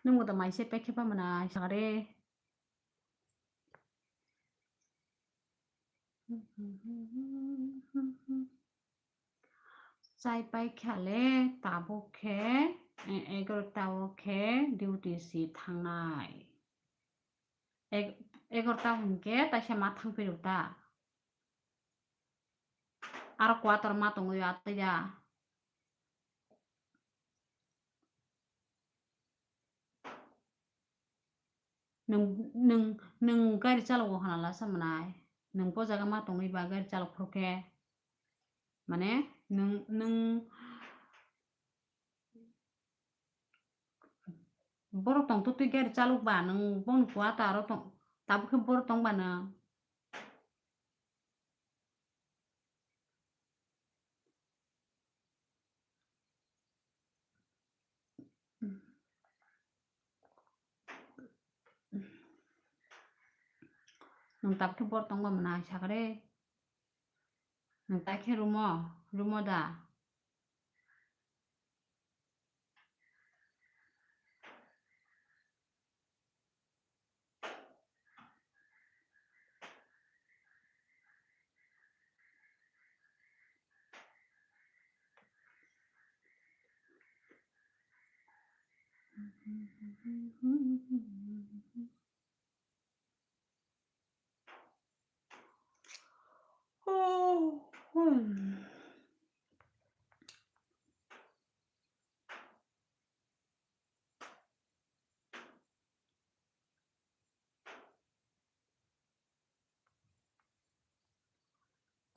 Nwng bo to mai se paikhe pa mwnai sakha de. Chai paikha le tabuk khe, e, egarota o khe duty si thangnai. Eg-, egarota hwnkhe taisa ma thangphirw ta. Aro quarter ma tongwi atwi da. Nwng, nwng, nwng gari chalogo hwnala sa mwnai. Nwng bo jaga ma tongwi ba gari chalok phuru khe. Mane, nwng, nwng borok tong twi gari chalok ba, nwng boni kua ta aro tong, tabuk khe borok tong ba nwng. Nwng tabuk khe borok tong ba mwnai sakha de. Nwng tai khe rumo, rumo da?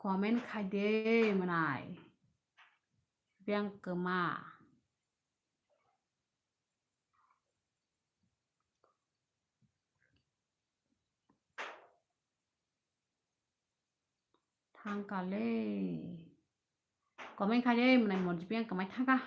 Comment khai de mwnai. Biyang kwma. Thangkale. Comment khaide mwnai morji piang kamai thangka.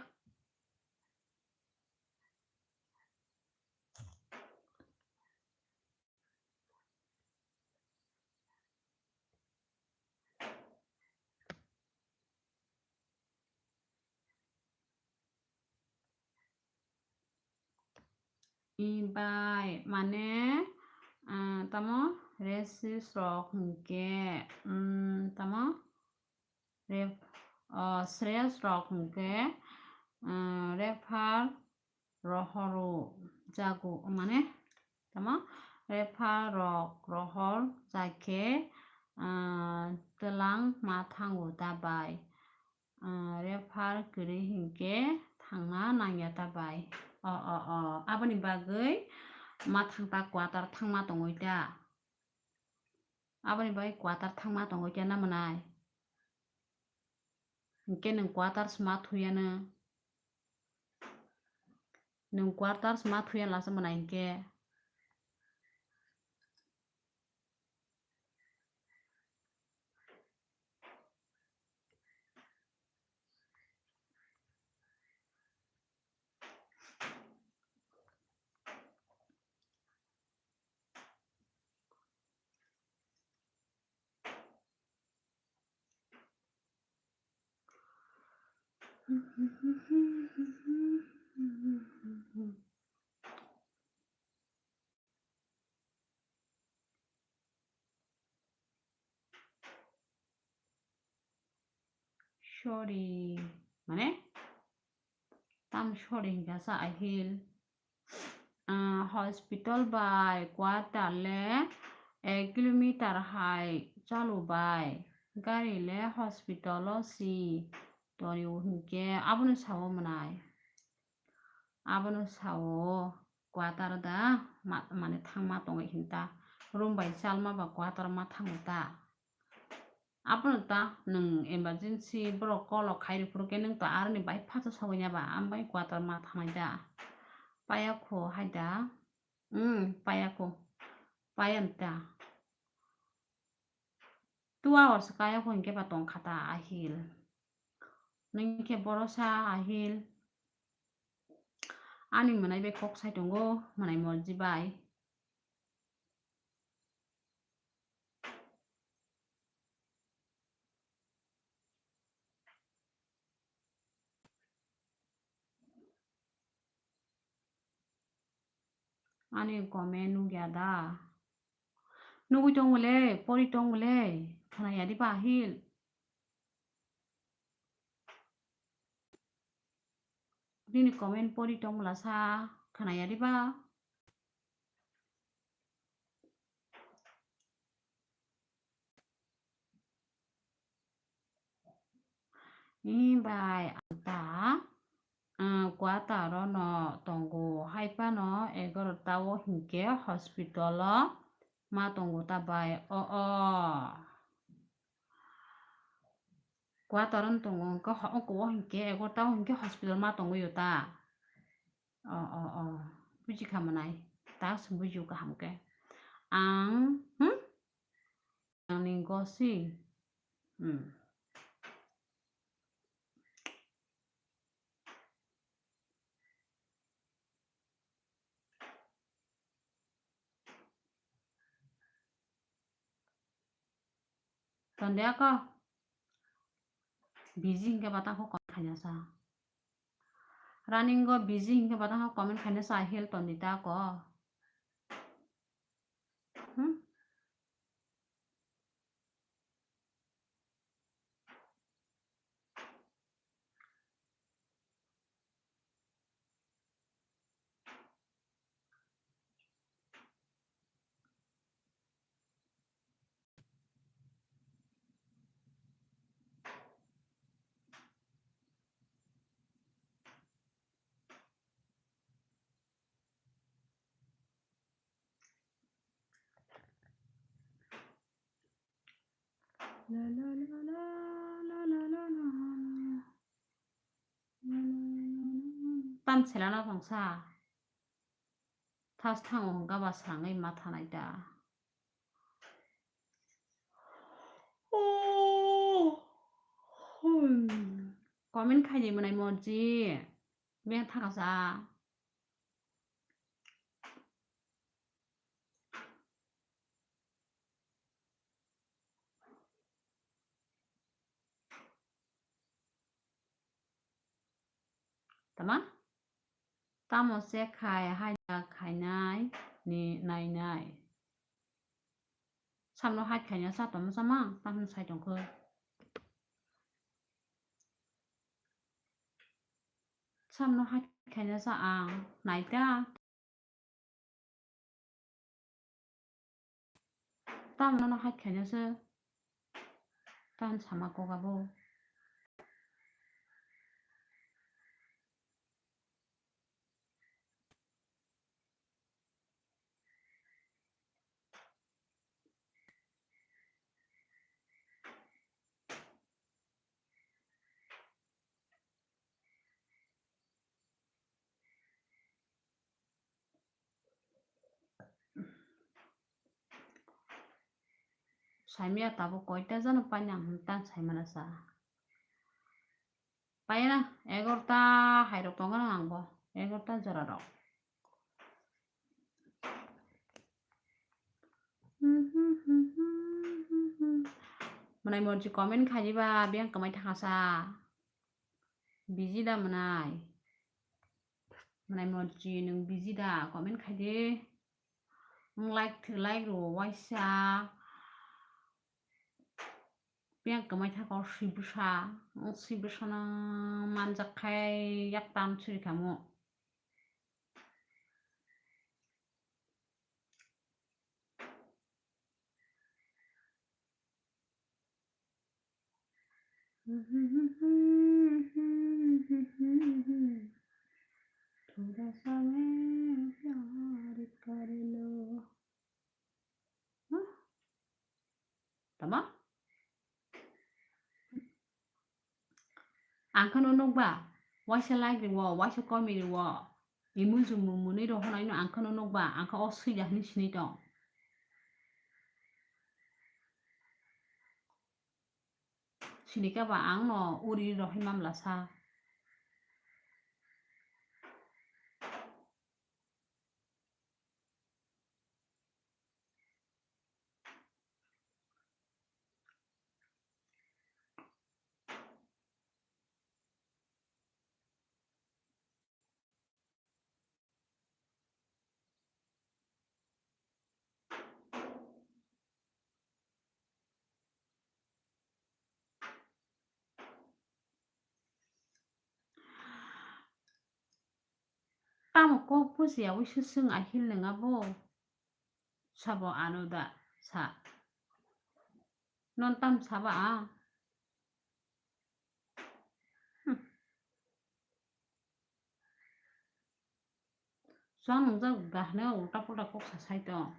Ni bai mane, ah, tamo racist rok hinkhe, mm, tamo ref-, ah, stress rok hinkhe, ah, refer rohoro jago mane tamo refer rok rohor jakhe, ah, twlang ma thango ta bai. Ah, refer kwrwi hinkhe thangna nangya ta bai. O, o, o, aboni bagwi ma thang ta quarter thangma tongwi ta. Aboni bagwi quarter thangma tongwi ta na mwnai. Hinkhe nwng quarters ma thuya nw. Nwng quarters ma thuya lasa mwnai hinkhe. Sorry, mane? Tam sorry hinkha sa Ahil. Ah, hospital bai quarter le ek kilometer hai chalu bai. Gari le hospital o si tonio hinkhe abono sao mwnai. Abono sao quarter da ma-, mane thangma tongwi hinta. Room bai chalma ba quarter ma thango ta. Abono ta nwng emergency borok call o khai rw phuru khe nwng to aroni bai phato sogwi ya ba, am bai quarter ma thangnai da. Paya kho hai da. Hmm, paya kho. Paya ta. Two hours kaya kho hinkhe ba tong kha ta Ahil. Nwng khe borosa Ahil. Ani mwnai bai kok sai tongo, mwnai morji bai. Ani comment nukya da? Nugui tongmole, pori tongmole, khwnaya diba Ahil? Nini comment pori tongmolasa khwnaya diba? Ni bai ang ta, ah, quarter o no tongo, hai phano egaroh ta o hinkhe hospital o ma tongo ta bai. O, o. Quarter o no tongo, hwnkhe ho-, oko o hinkhe egaroh ta o hinkhe hospital ma tongwi o ta. O, o, o. Buji kha mwnai. Ta swng buji o kaham khe. Ang, hmm? Ani gosi. Hmm. Tandi ako. Busy hinkhe batang kho comment khaina sa. Running go busy hinkhe batang kho comment khaina sa, help tandi ta ako. Hmm? Tam selana tongsa. Thas thango hwnkha ba srangwi ma thanai da. O, Comment khaidi mwnai morji. Beng thangsa. Tama? Tamo se khai haida khainai ni nainai. Samno hai khaina sa tamo sama, tamo sai tongkho. Samno hai khaina sa ang naita. Tamo no hai khaina se. Tan sama kok abo. Saimya tabuk koita jano paina ang tan saimana sa. Paina egarota hairok tongo ang bo, egarota jora rok. Mwnai morji comment khaidi ba biyang kwmai thangsa. Busy da mwnai. Mwnai morji nwng busy da comment khaidi. Nwng like thwk like rw waisa. Biyang kwmai thangkha o swi bwsa, o swi bwsano manjak khai yak tam suri khamu. थोड़ा सा मैं प्यार कर लो। Tama? Ang kheno nukba, waisa like rwo, waisa comment rwo, imu jumu mwnwi rw hwnwi no ang kheno nukba, ang khe o swi ya hwnwi sinwi tong. Sinikhe ba ang no uri rohoi mamla sa. Tamo kok bujiya wi swswng ahil nwnga bo? Sabo ano da sa. Non tam saba a? Hmm. Chwng nungjak da hwnwi ulta pulta kok sa sai tong.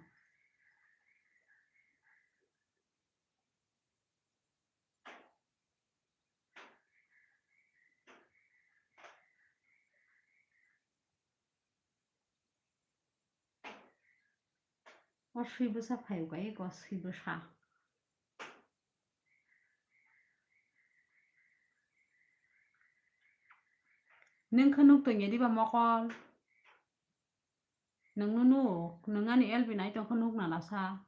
O swi bwsa phaio ka eko swi bwsa. Nwng khe nuk tongya diba mokol? Nwng nuk, nwng ani L B nai tong khe nuk nala sa.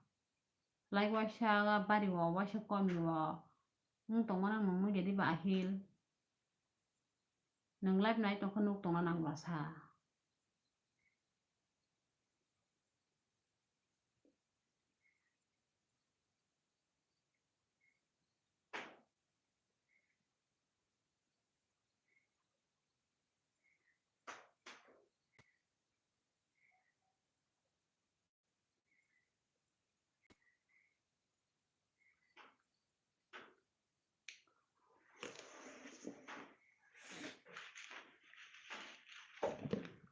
Like waisa bari o, waisa komi o. Nwng tongma nang nwng nukya diba ahil? Nwng live nai tong khe nuk tongna nang ba sa.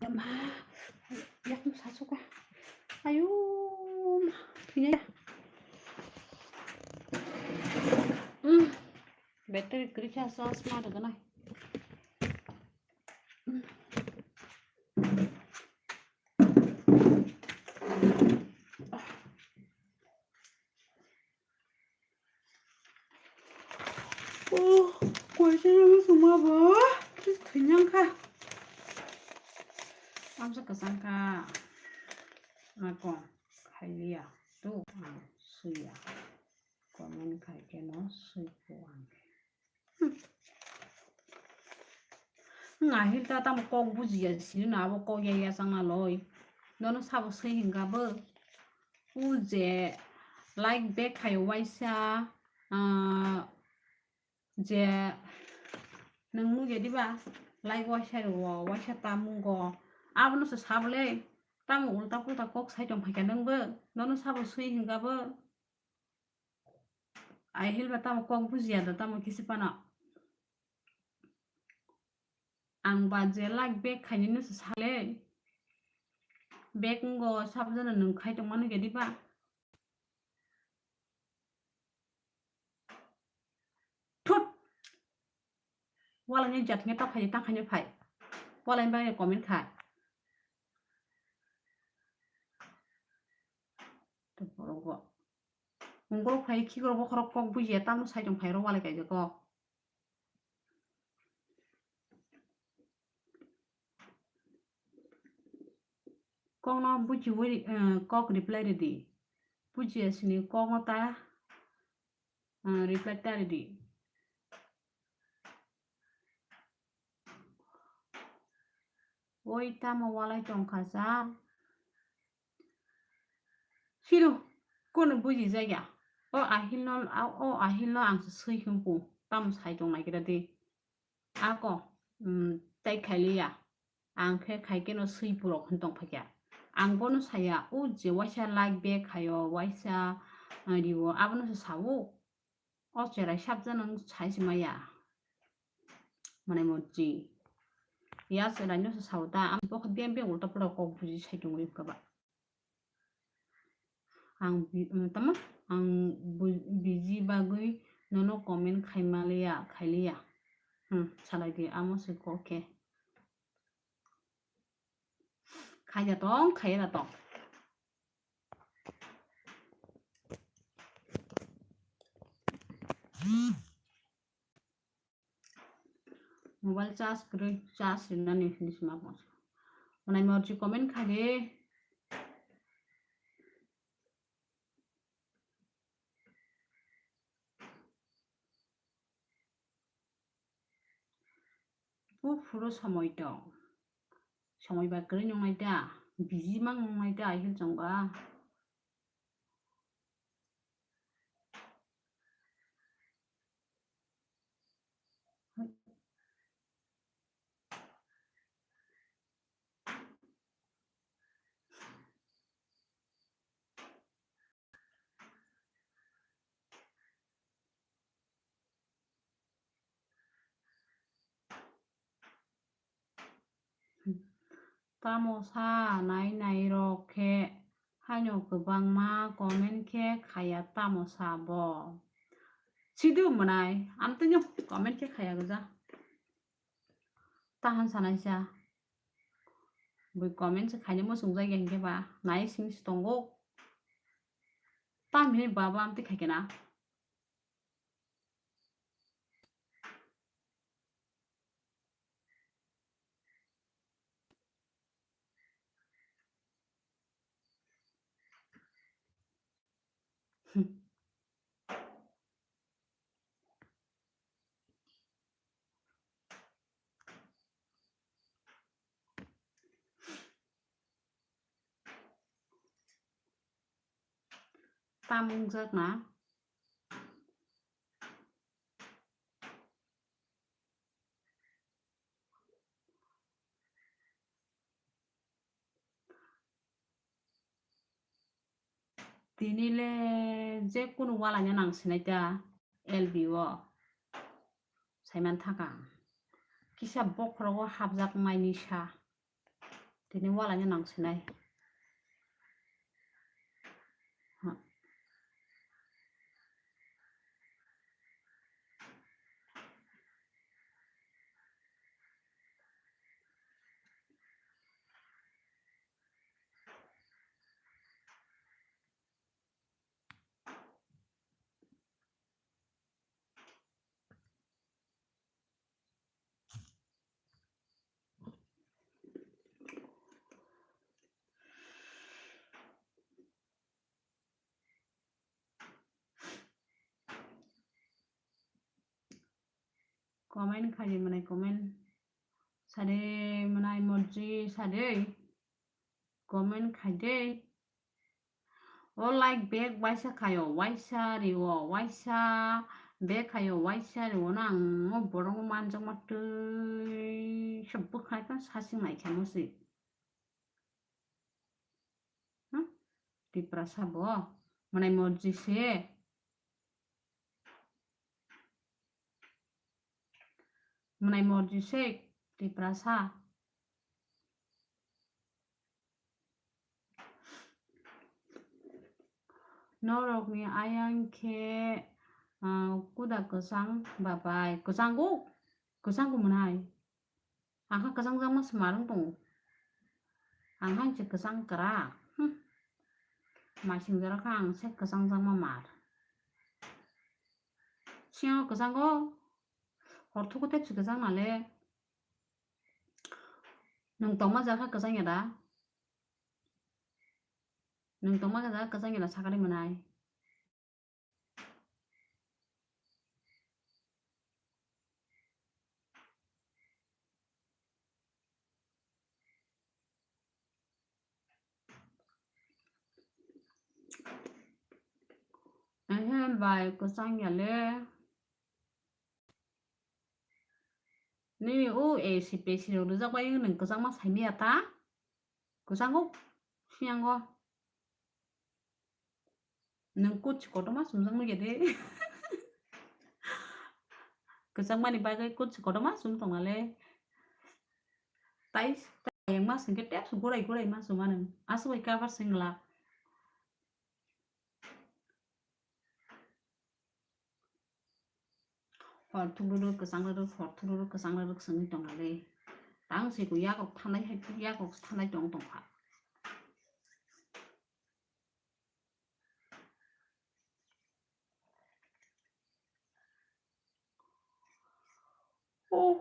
Ma, yakung sasuka. Ayo, ma, thwinai. Hmm. Battery kwrwi khe aswk asma rwgwnai. Oh, Kaisa yang suma bo. Thwinyang kha. Amsa kwchang kha. Ako. Khailiya. Tu ang suya. Comment khai khe no sui po ang. Hmm. Nga hil ta tamo kok bujiya sini na abo kok ya ya chang na loi. Nono sabo sui hinga bo. U je like back khayo waisa, ah, je nwng nugya diba like waisa rwo waisa ta mungo. Abono se sabo le tamo ulta pulta kok sai tong phaikha nwng bo. Nono sabo sui hinga bo. Ai hilba tamo kok bujiya da tamo kisi pano. Ang ba je like back khainani se sale. Back ngo sabjana nwng khai tongmani gedi ba. Thut. Wala ni jat nge ta phai ta khaini phai. Wala ni bagwi comment kha. To borogo. Ungkoro phai khikoro bokhorok kok bujiya tamo sai tong phai ro wale kaijak kok. Kokno bujiwi, eh, kok reply ridi. Bujiya sini kokno ta, eh, reply ta ridi. Oi tamo walai tongkha sa. Siru, kono buji jaya. O ahilno, o ahilno ang se sui himpu. Tam sai tong nai kira di. Ako, mm, tai khailiya. Ang khe khai keno sui purok hin tong phakya. Ang bono saya, o je waisa like back khayo, waisa, ah, riwo, abono se sawo. O cherai sabjano sai se maya. Mane mochi. Ya cherai no se sao ta, ang bokha beng beng ulta pura kok buji sai tongwi kaba. Ang bi-, mm, tama, ang bu-, biji bagwi nono comment khaimaliya, khailiya. Hmm, salai di, amo se kok khe. Khaida tong, khaida tong. Mobile charge kwrwi, charge rinani hwnwi sima pungsa. Onai morji comment kha de. Buphuru somoi tong. Somoi ba kwrwi nungnai da, busy mang nungnai da, ahil chwngba. Tamo sa nai nai rok khe haino kwbangma comment khe khaya tamo sa bo. Sidu mwnai, amtwino comment khe khaya gwja. Tahan sanai sa. Bui comment se khaina muchung jagya hinkhe ba nai simi se tongo. Tamhini baba amtwi khaikhe na. Tam wngjak na? Tini le je kunu wala no nang sinai ta L B o. Saiman thaka. Kisa bokhorogo hapjak mai ni sa. Tini wala no nang sinai. Comment khaidi mwnai comment. Sade mwnai morji sade. Comment khaidi. O like back waisa khayo, waisa riwo, waisa back khayo, waisa riwo no ang o borok manjakma twi se bwkhai khe sasing nai khe musi. Hmm? Tiprasa bo mwnai morji se. Mwnai morji se Tiprasa. Norokni ayang khe, ah, kuda kwchang babai. Kwchango? Kwchango mwnai. Ang kha kwchang jakma se marwng tongo. Ang hai se kwchang kwrak. Hmm. Masing jora kha ang se kwchang jakma mar. Siyango kwchango? Hor thuku tepsi kwchang nale. Nwng tongma jaga kwchang ya da? Nwng tongma jaga kwchang ya da sakani mwnai? Ehe bai kwchang ya le. Nini o A C P C rok rijak bai nwng kwchangma saimaya ta? Kwchango, siyango. Nwng kuchi kotorma sumjak nugya de. Kwchangmani bagwi kuchi kotorma sum tongna le. Tai, tai yang ma singke tep su gurai gurai ma suma nwng. Aswk bai cover singla. Hor thukrwrwk, kwchangrwrwk, hor thukrwrwk, kwchangrwrwk swngwi tongkha le. Tang se ko yakrok thanai hai, yakrok thanai tong tongkha. Oh,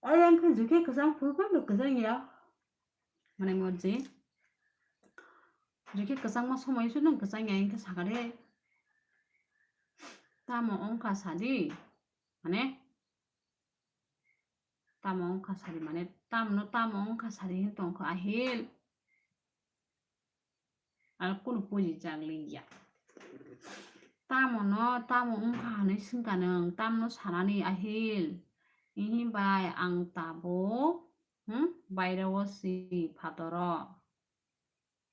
ayang khe jikhe kwchang phuru phano kwchang ya. Mane morji. Jikhe kwchangma somoi se nwng kwchang ya hinkhe sakha de. Tamo wngkha sadi. Mane tamo wngkha sadi mane tamno tamo wngkha sadi hin tongkha ahil. Ar kunu puji chak liya. Tamo no tamo wngkha hinwi swngkha nwng, tamno sanani ahil. Ihi bai ang tabuk, hmm, bairao si phatoro.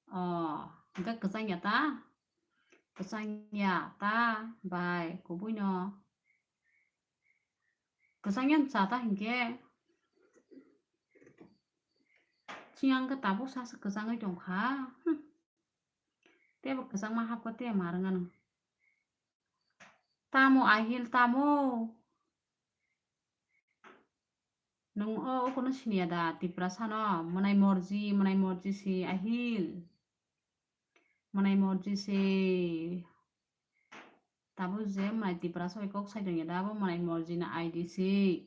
O, hwnkhe kwchang ya ta? Kwchang ya ta bai kubui no. Kwchang yan cha ta hinkhe. Chiyang khe tabuk sa se kwchangwi tongkha. Hmm. Tebo kwchangma hapkha te ma rwngano. Tamo ahil tamo. Nwng o, o kono siniya da Tiprasa no? Mwnai morji, mwnai morji si ahil. Mwnai morji si. Tabuk je mwnai Tiprasa bai kok sai tongya da, abo mwnai morji na I D si.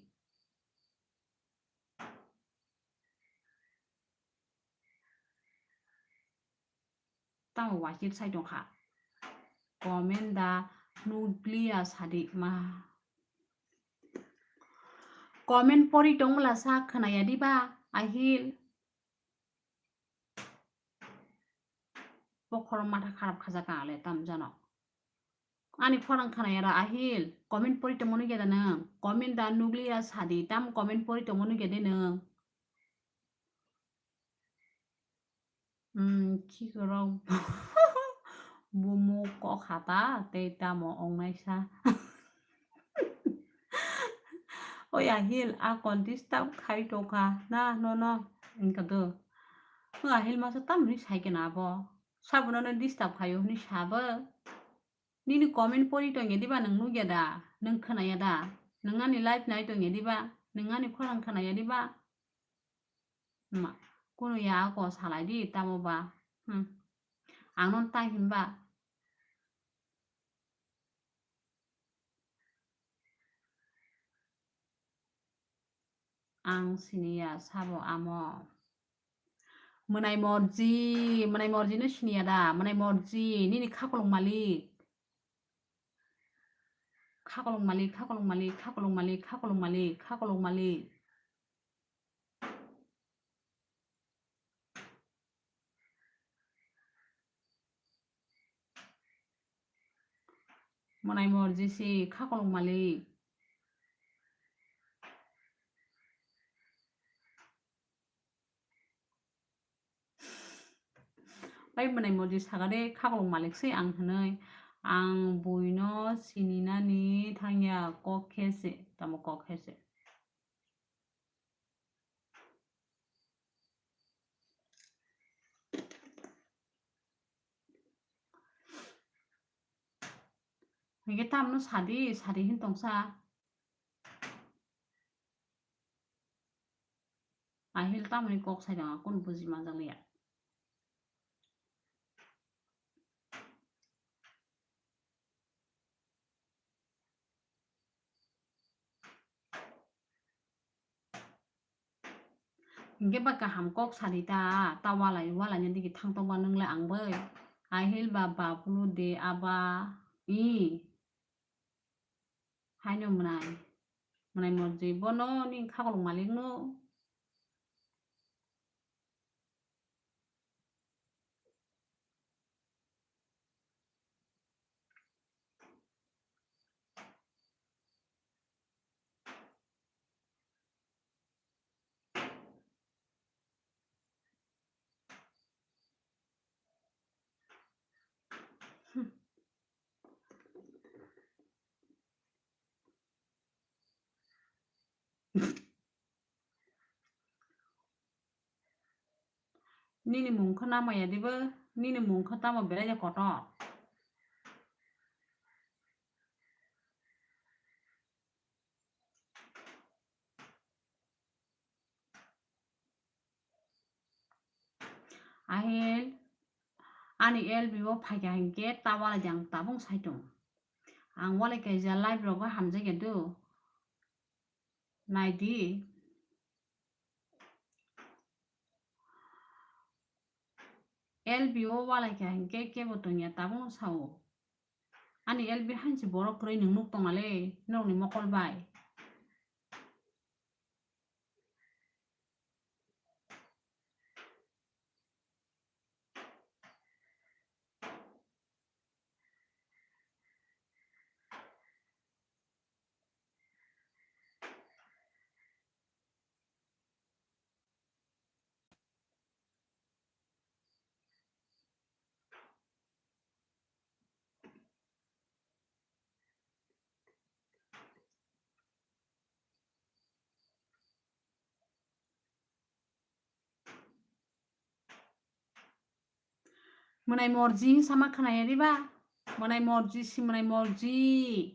Tamo waisik sai tongkha. Comment da nukliya sadi ma. Comment pori tongla sa khwnaya diba, ahil. Bokhorok matha kharap khajakha ale tamjano. Ani khorang khwnaya ra ahil. Comment pori tongmani geda nwng. Comment da nukliya sadi tam comment pori tongmani gede nwng. Hmm, khikrok bumuk kok hata tei tamo ongnaisa. Oi ahil, a kon disturb khai tongkha na, no, no, wngkha do. Wng ahil masa tamni sai khe na abo. Sabono no disturb khaio hwnwi sabo. Nini comment pori tongya diba, nwng nukya da, nwng khwnaya da, nwng ani live nai tongya diba, nwng ani khorang khwnaya diba? Ma, kunu ya ako salai di, tamo ba. Hmm. Ang no ta himba. Ang siniya sabo amo. Mwnai morji, mwnai morji no siniya da, mwnai morji, nini khakolong malik. Khakolong malik, khakolong malik, khakolong malik, khakolong malik, khakolong malik. Mwnai morji si khakolong malik. Bai mwnai morji sagade khakolong malik se ang hwnwi. Ang buino sininani thangya kok khe se, tamo kok khe se. Hingke tamno sadi, sadi hin tongsa. Ahil tamoni kok sai tong, akon buji manjak liya. Hingke ba kaham kok sadi ta, ta walai, walai ni digi thang tongma nwngle ang bai. Ahil ba bapulu de aba i. Haino mwnai, mwnai morji bono ni khakolong malik no. Nini mung khe namaya dibo, nini mung khe tamo belai de kotor. Ahil, ani L B o phaikha hinkhe ta walai di ang tabung saitung. Ang walai kaisa live rogo hamjakya do. Naidi. L B o walai kha hinkhe kebo tongya tabung sao. Ani L B hansi borok kwrwi nwng nuk tongale norokni mokol bai. Mwnai morji sama khwnaya diba? Mwnai morji si mwnai morji.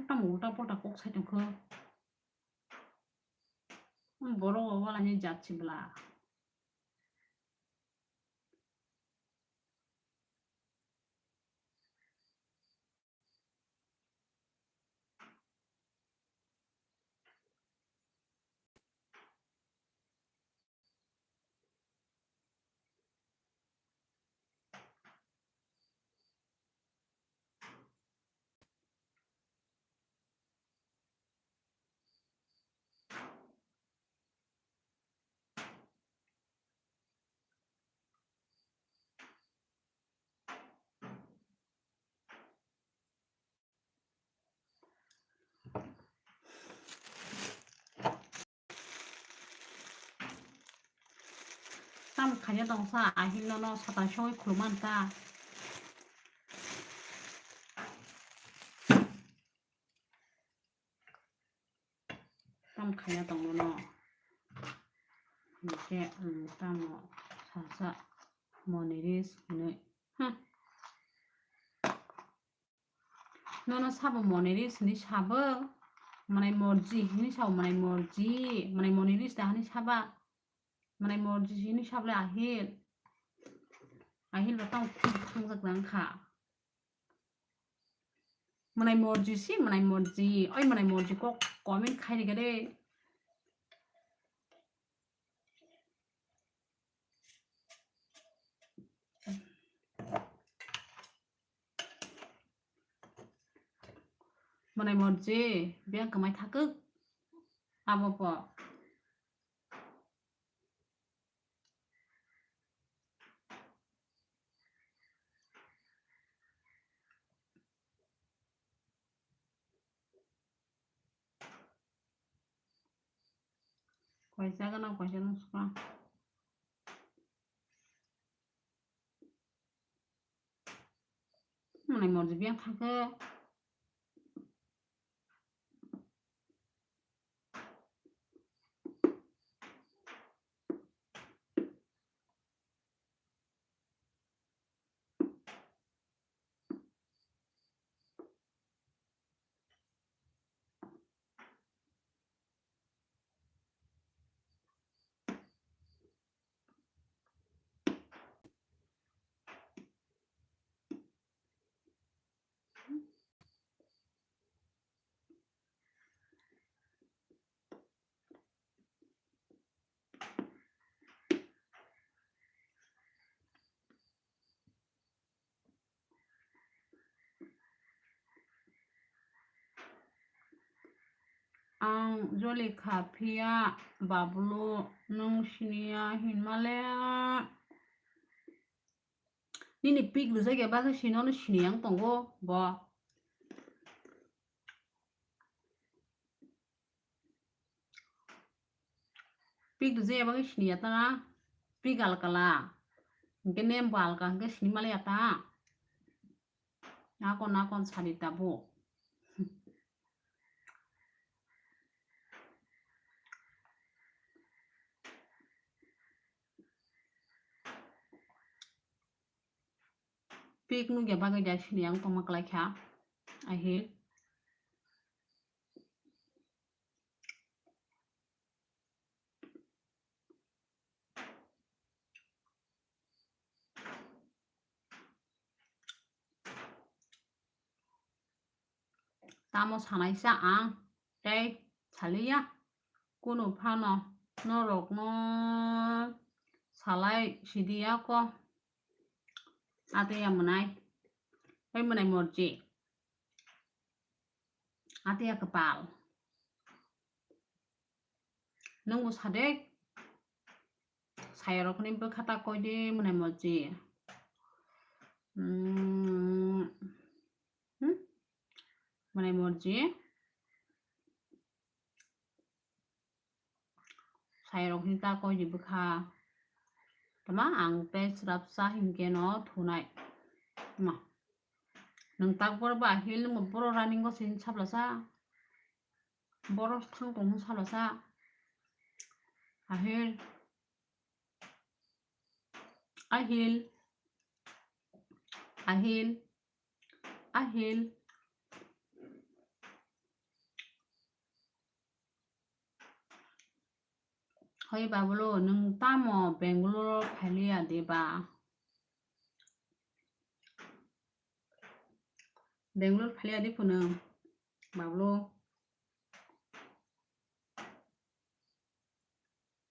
Tamo ulta pulta kok sai tongkho. Borok walani jat si bwla. Tam khaina tongsa, ahil nono satai sogwi khulumani ta. Tam khaina tongmano. Hingke, um, tamo sasa moniris hinui. Hmm. Nono sabo moniris hinui sabo. Mwnai morji hinui sabo, mwnai morji. Mwnai moniris da hinui saba. Mwnai morji sini sablai ahil. Ahil ba tang thang jak nang kha. Mwnai morji si, mwnai morji. Oi mwnai morji kok comment khai ri kha de. Mwnai morji, biyang kwmai thakuk. Abo po. Kaisa gana, kaisa nukha. Mwnai morji biyang thangkhe. Ang joli kha phiya, Bablu, nwng siniya hinmale. Nini pik rwjak ya bagwi sini ono sini yang tongo bo. Pik rwjak ya bagwi sini ya ta na. Pik alkala. Hwnkhe nem bo alka hwnkhe sini male ya ta. Nakon nakon sadi tabuk. Pik nugya bagwi da sini ang tongma kwlai kha. Ahil. Tamo sanaisa ang tei saliya kunu phano norokno salai sidiya ko. Atiya mwnai, tei mwnai morji. Atiya kwpal. Nwng bo sade. Sayarokni bwkha ta koi di mwnai morji. Hmm. Hmm? Mwnai morji. Sayarokni ta koi di bwkha. Tama ang tei srapsa hinkhe no thunai. Ma. Nwng tak boro ba hil nwng boro running o sin sablasa. Boro thang tong sablasa. Ahil. Ahil. Ahil. Ahil. Hoi Bablu, nwng tamo Bangalore phaliya de ba? Bangalore phaliya de phunung, Bablu.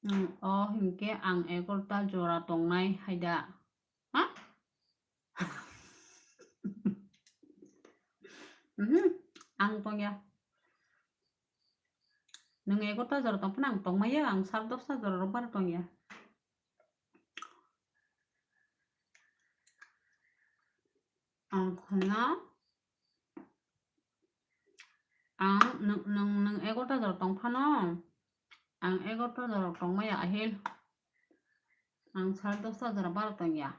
Hmm, o hinkhe ang egarota jora tongnai haida. Ha? Mhm, ang tongya. Nwng egarota jora tongphano ang tongmaya, ang sar dosta jora rok bar tongya. Ang khwna, ang nwng, nwng, nwng egarota jora tongphano, ang egarota jora tongmaya ahil. Ang sar dosta jora bar tongya.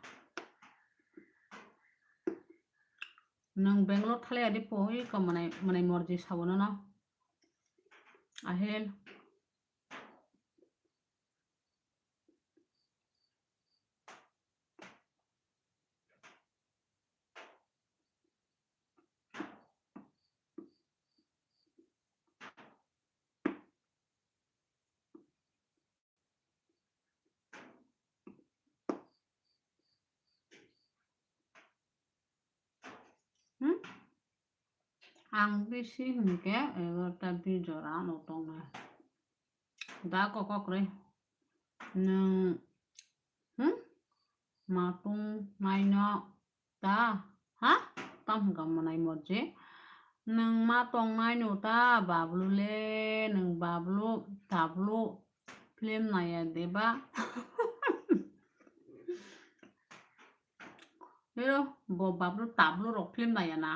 Nwng Bangalore thaliya de po, iko mwnai, mwnai morji sabo nono. Ahil. Ang bisi hinkhe egarota bijor ano tongnai. Da kok kok rwi. Nwng, hmm? Ma tong naino ta, ha? Tam hwnkha mwnai morje. Nwng ma tong naino ta, bablu le, nwng bablu, tablu, film naya deba. Hero, bo bablu, tablu rok film naya na.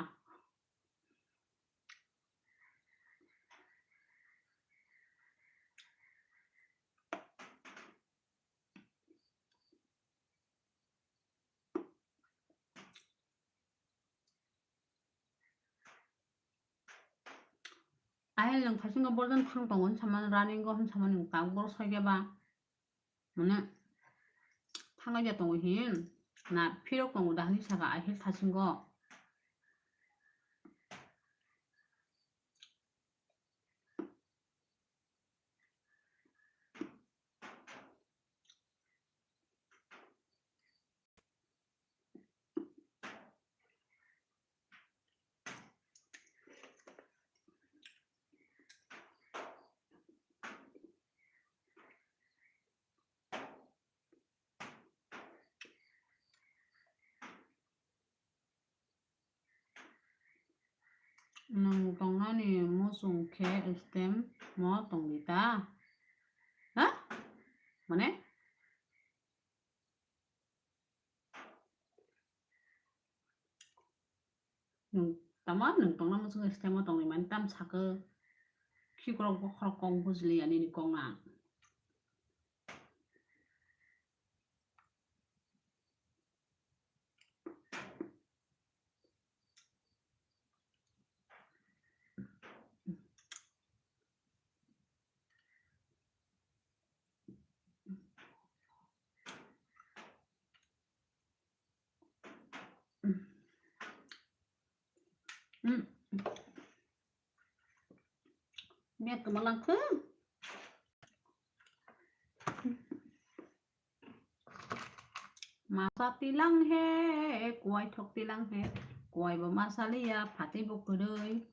Ahel nwng phasingo borjon thang tongo hinsamani running o hinsamani nwng tabuk borok soikhe ba. Mane, thangai ja tongo hin, na phirok tongo da hinwi saka ahil thasingo. Nwng tongnani muchung khe stem mo tongdi ta? Ha? Mane? Nwng tama nwng tongna muchung stem mo tongdi mani tam sakhe khikrok bokhorok kok bujiliya nini kok na. Hmm. Miya kwma langkhe. Masa tilang he, kuai thok tilang he, kuai bo masa liya, phatwi bo kwrwi.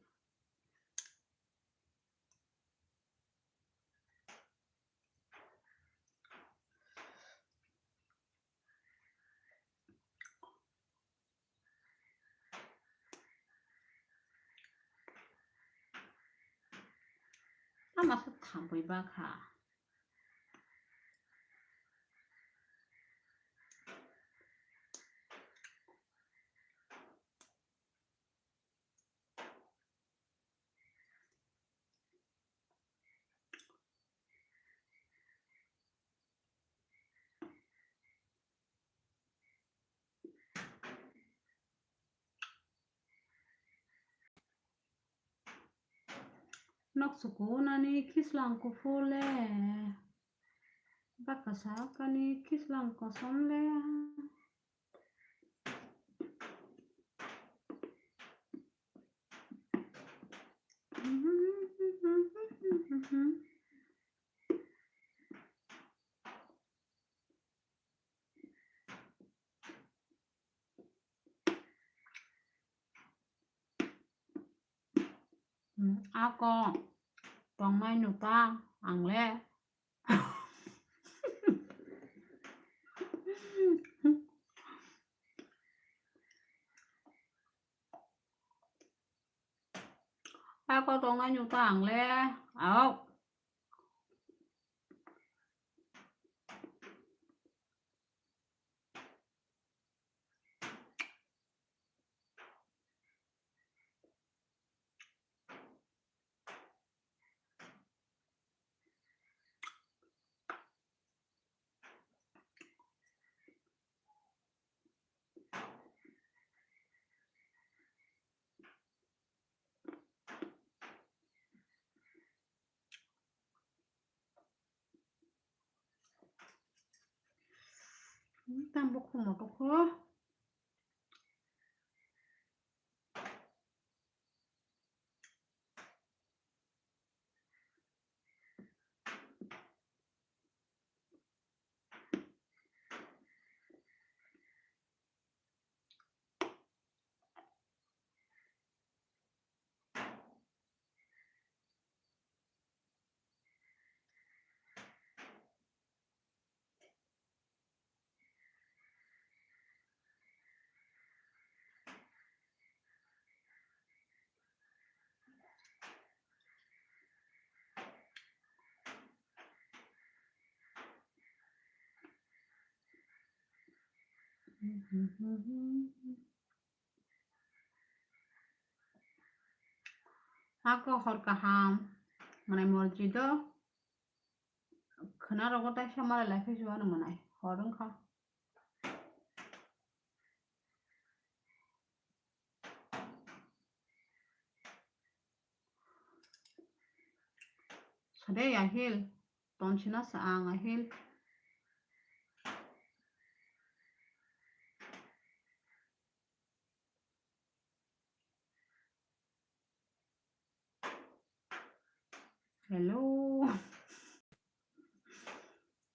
Ama se thangwi bakha. Nok suku nani khislang kuphur le, baksa kani khislang kosom le. Ako tongnai nuta ang le. Ako tongnai nuta ang le. Ao. Tambo khumo tokho. Hako hor kaham, mwnai morji do. Khwna rogo taisa malai lai phai se wano mwnai. Hor wngkha. Sade ahil. Tonsina sa ang ahil. Hello.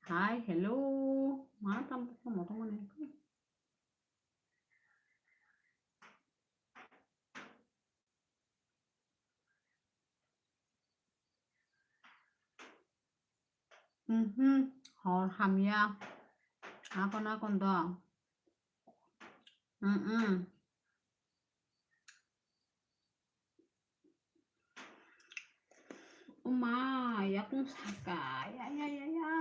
Hi, hello. Ma tam ko mo to mo ne. Mhm. Hor hamya. Akon akon do. Mm-mm. Uma, yakung saka. Ya, ya, ya, ya.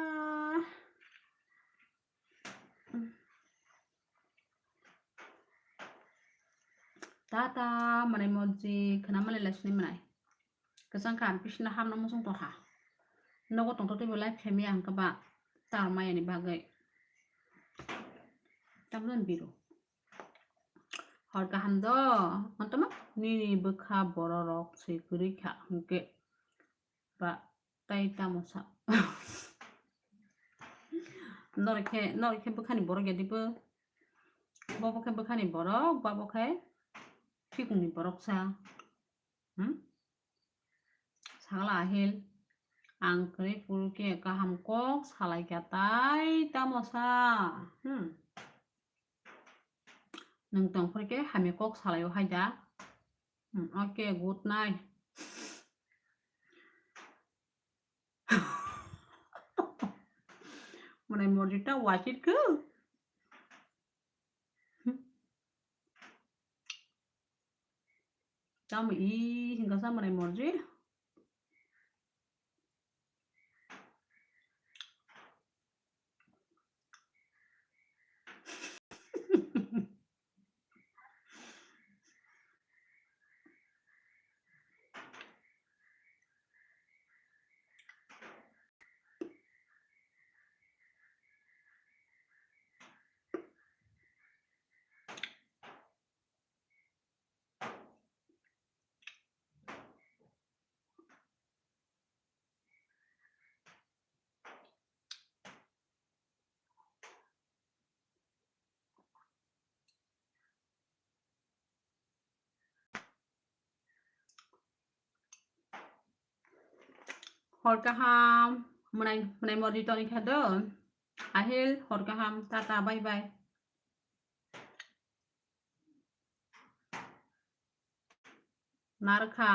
Tata, mwnai morji, khwna malai lai sini mwnai. Kwchang kha, bisina hamna muchung tongkha. Nogo tongtho teibo live khaimaya hwnkhe ba tar mayani bagwi. Tamjani biru. Hor kaham do, mantama nini bwkha bororok se kwrwi kha hwnkhe ba tai tamo sa. Norok khe, norok khe bwkhani borok ya dibo. Bo bo khe bwkhani borok, ba bo khe khikungni borok sa. Hmm? Sagala ahil, ang kwrwi phuru khe kaham kok salai kha tai tamo sa. Hmm. Nwng tong phuru khe hamya kok salai o hai da. Hmm, okay, good night. Mwnai morji ta wachit khe. Tamo i hingka sa mwnai morji. Hor kaham, mwnai, mwnai morji toni kha do. Ahil, hor kaham, tata, bye bye. Narwkha.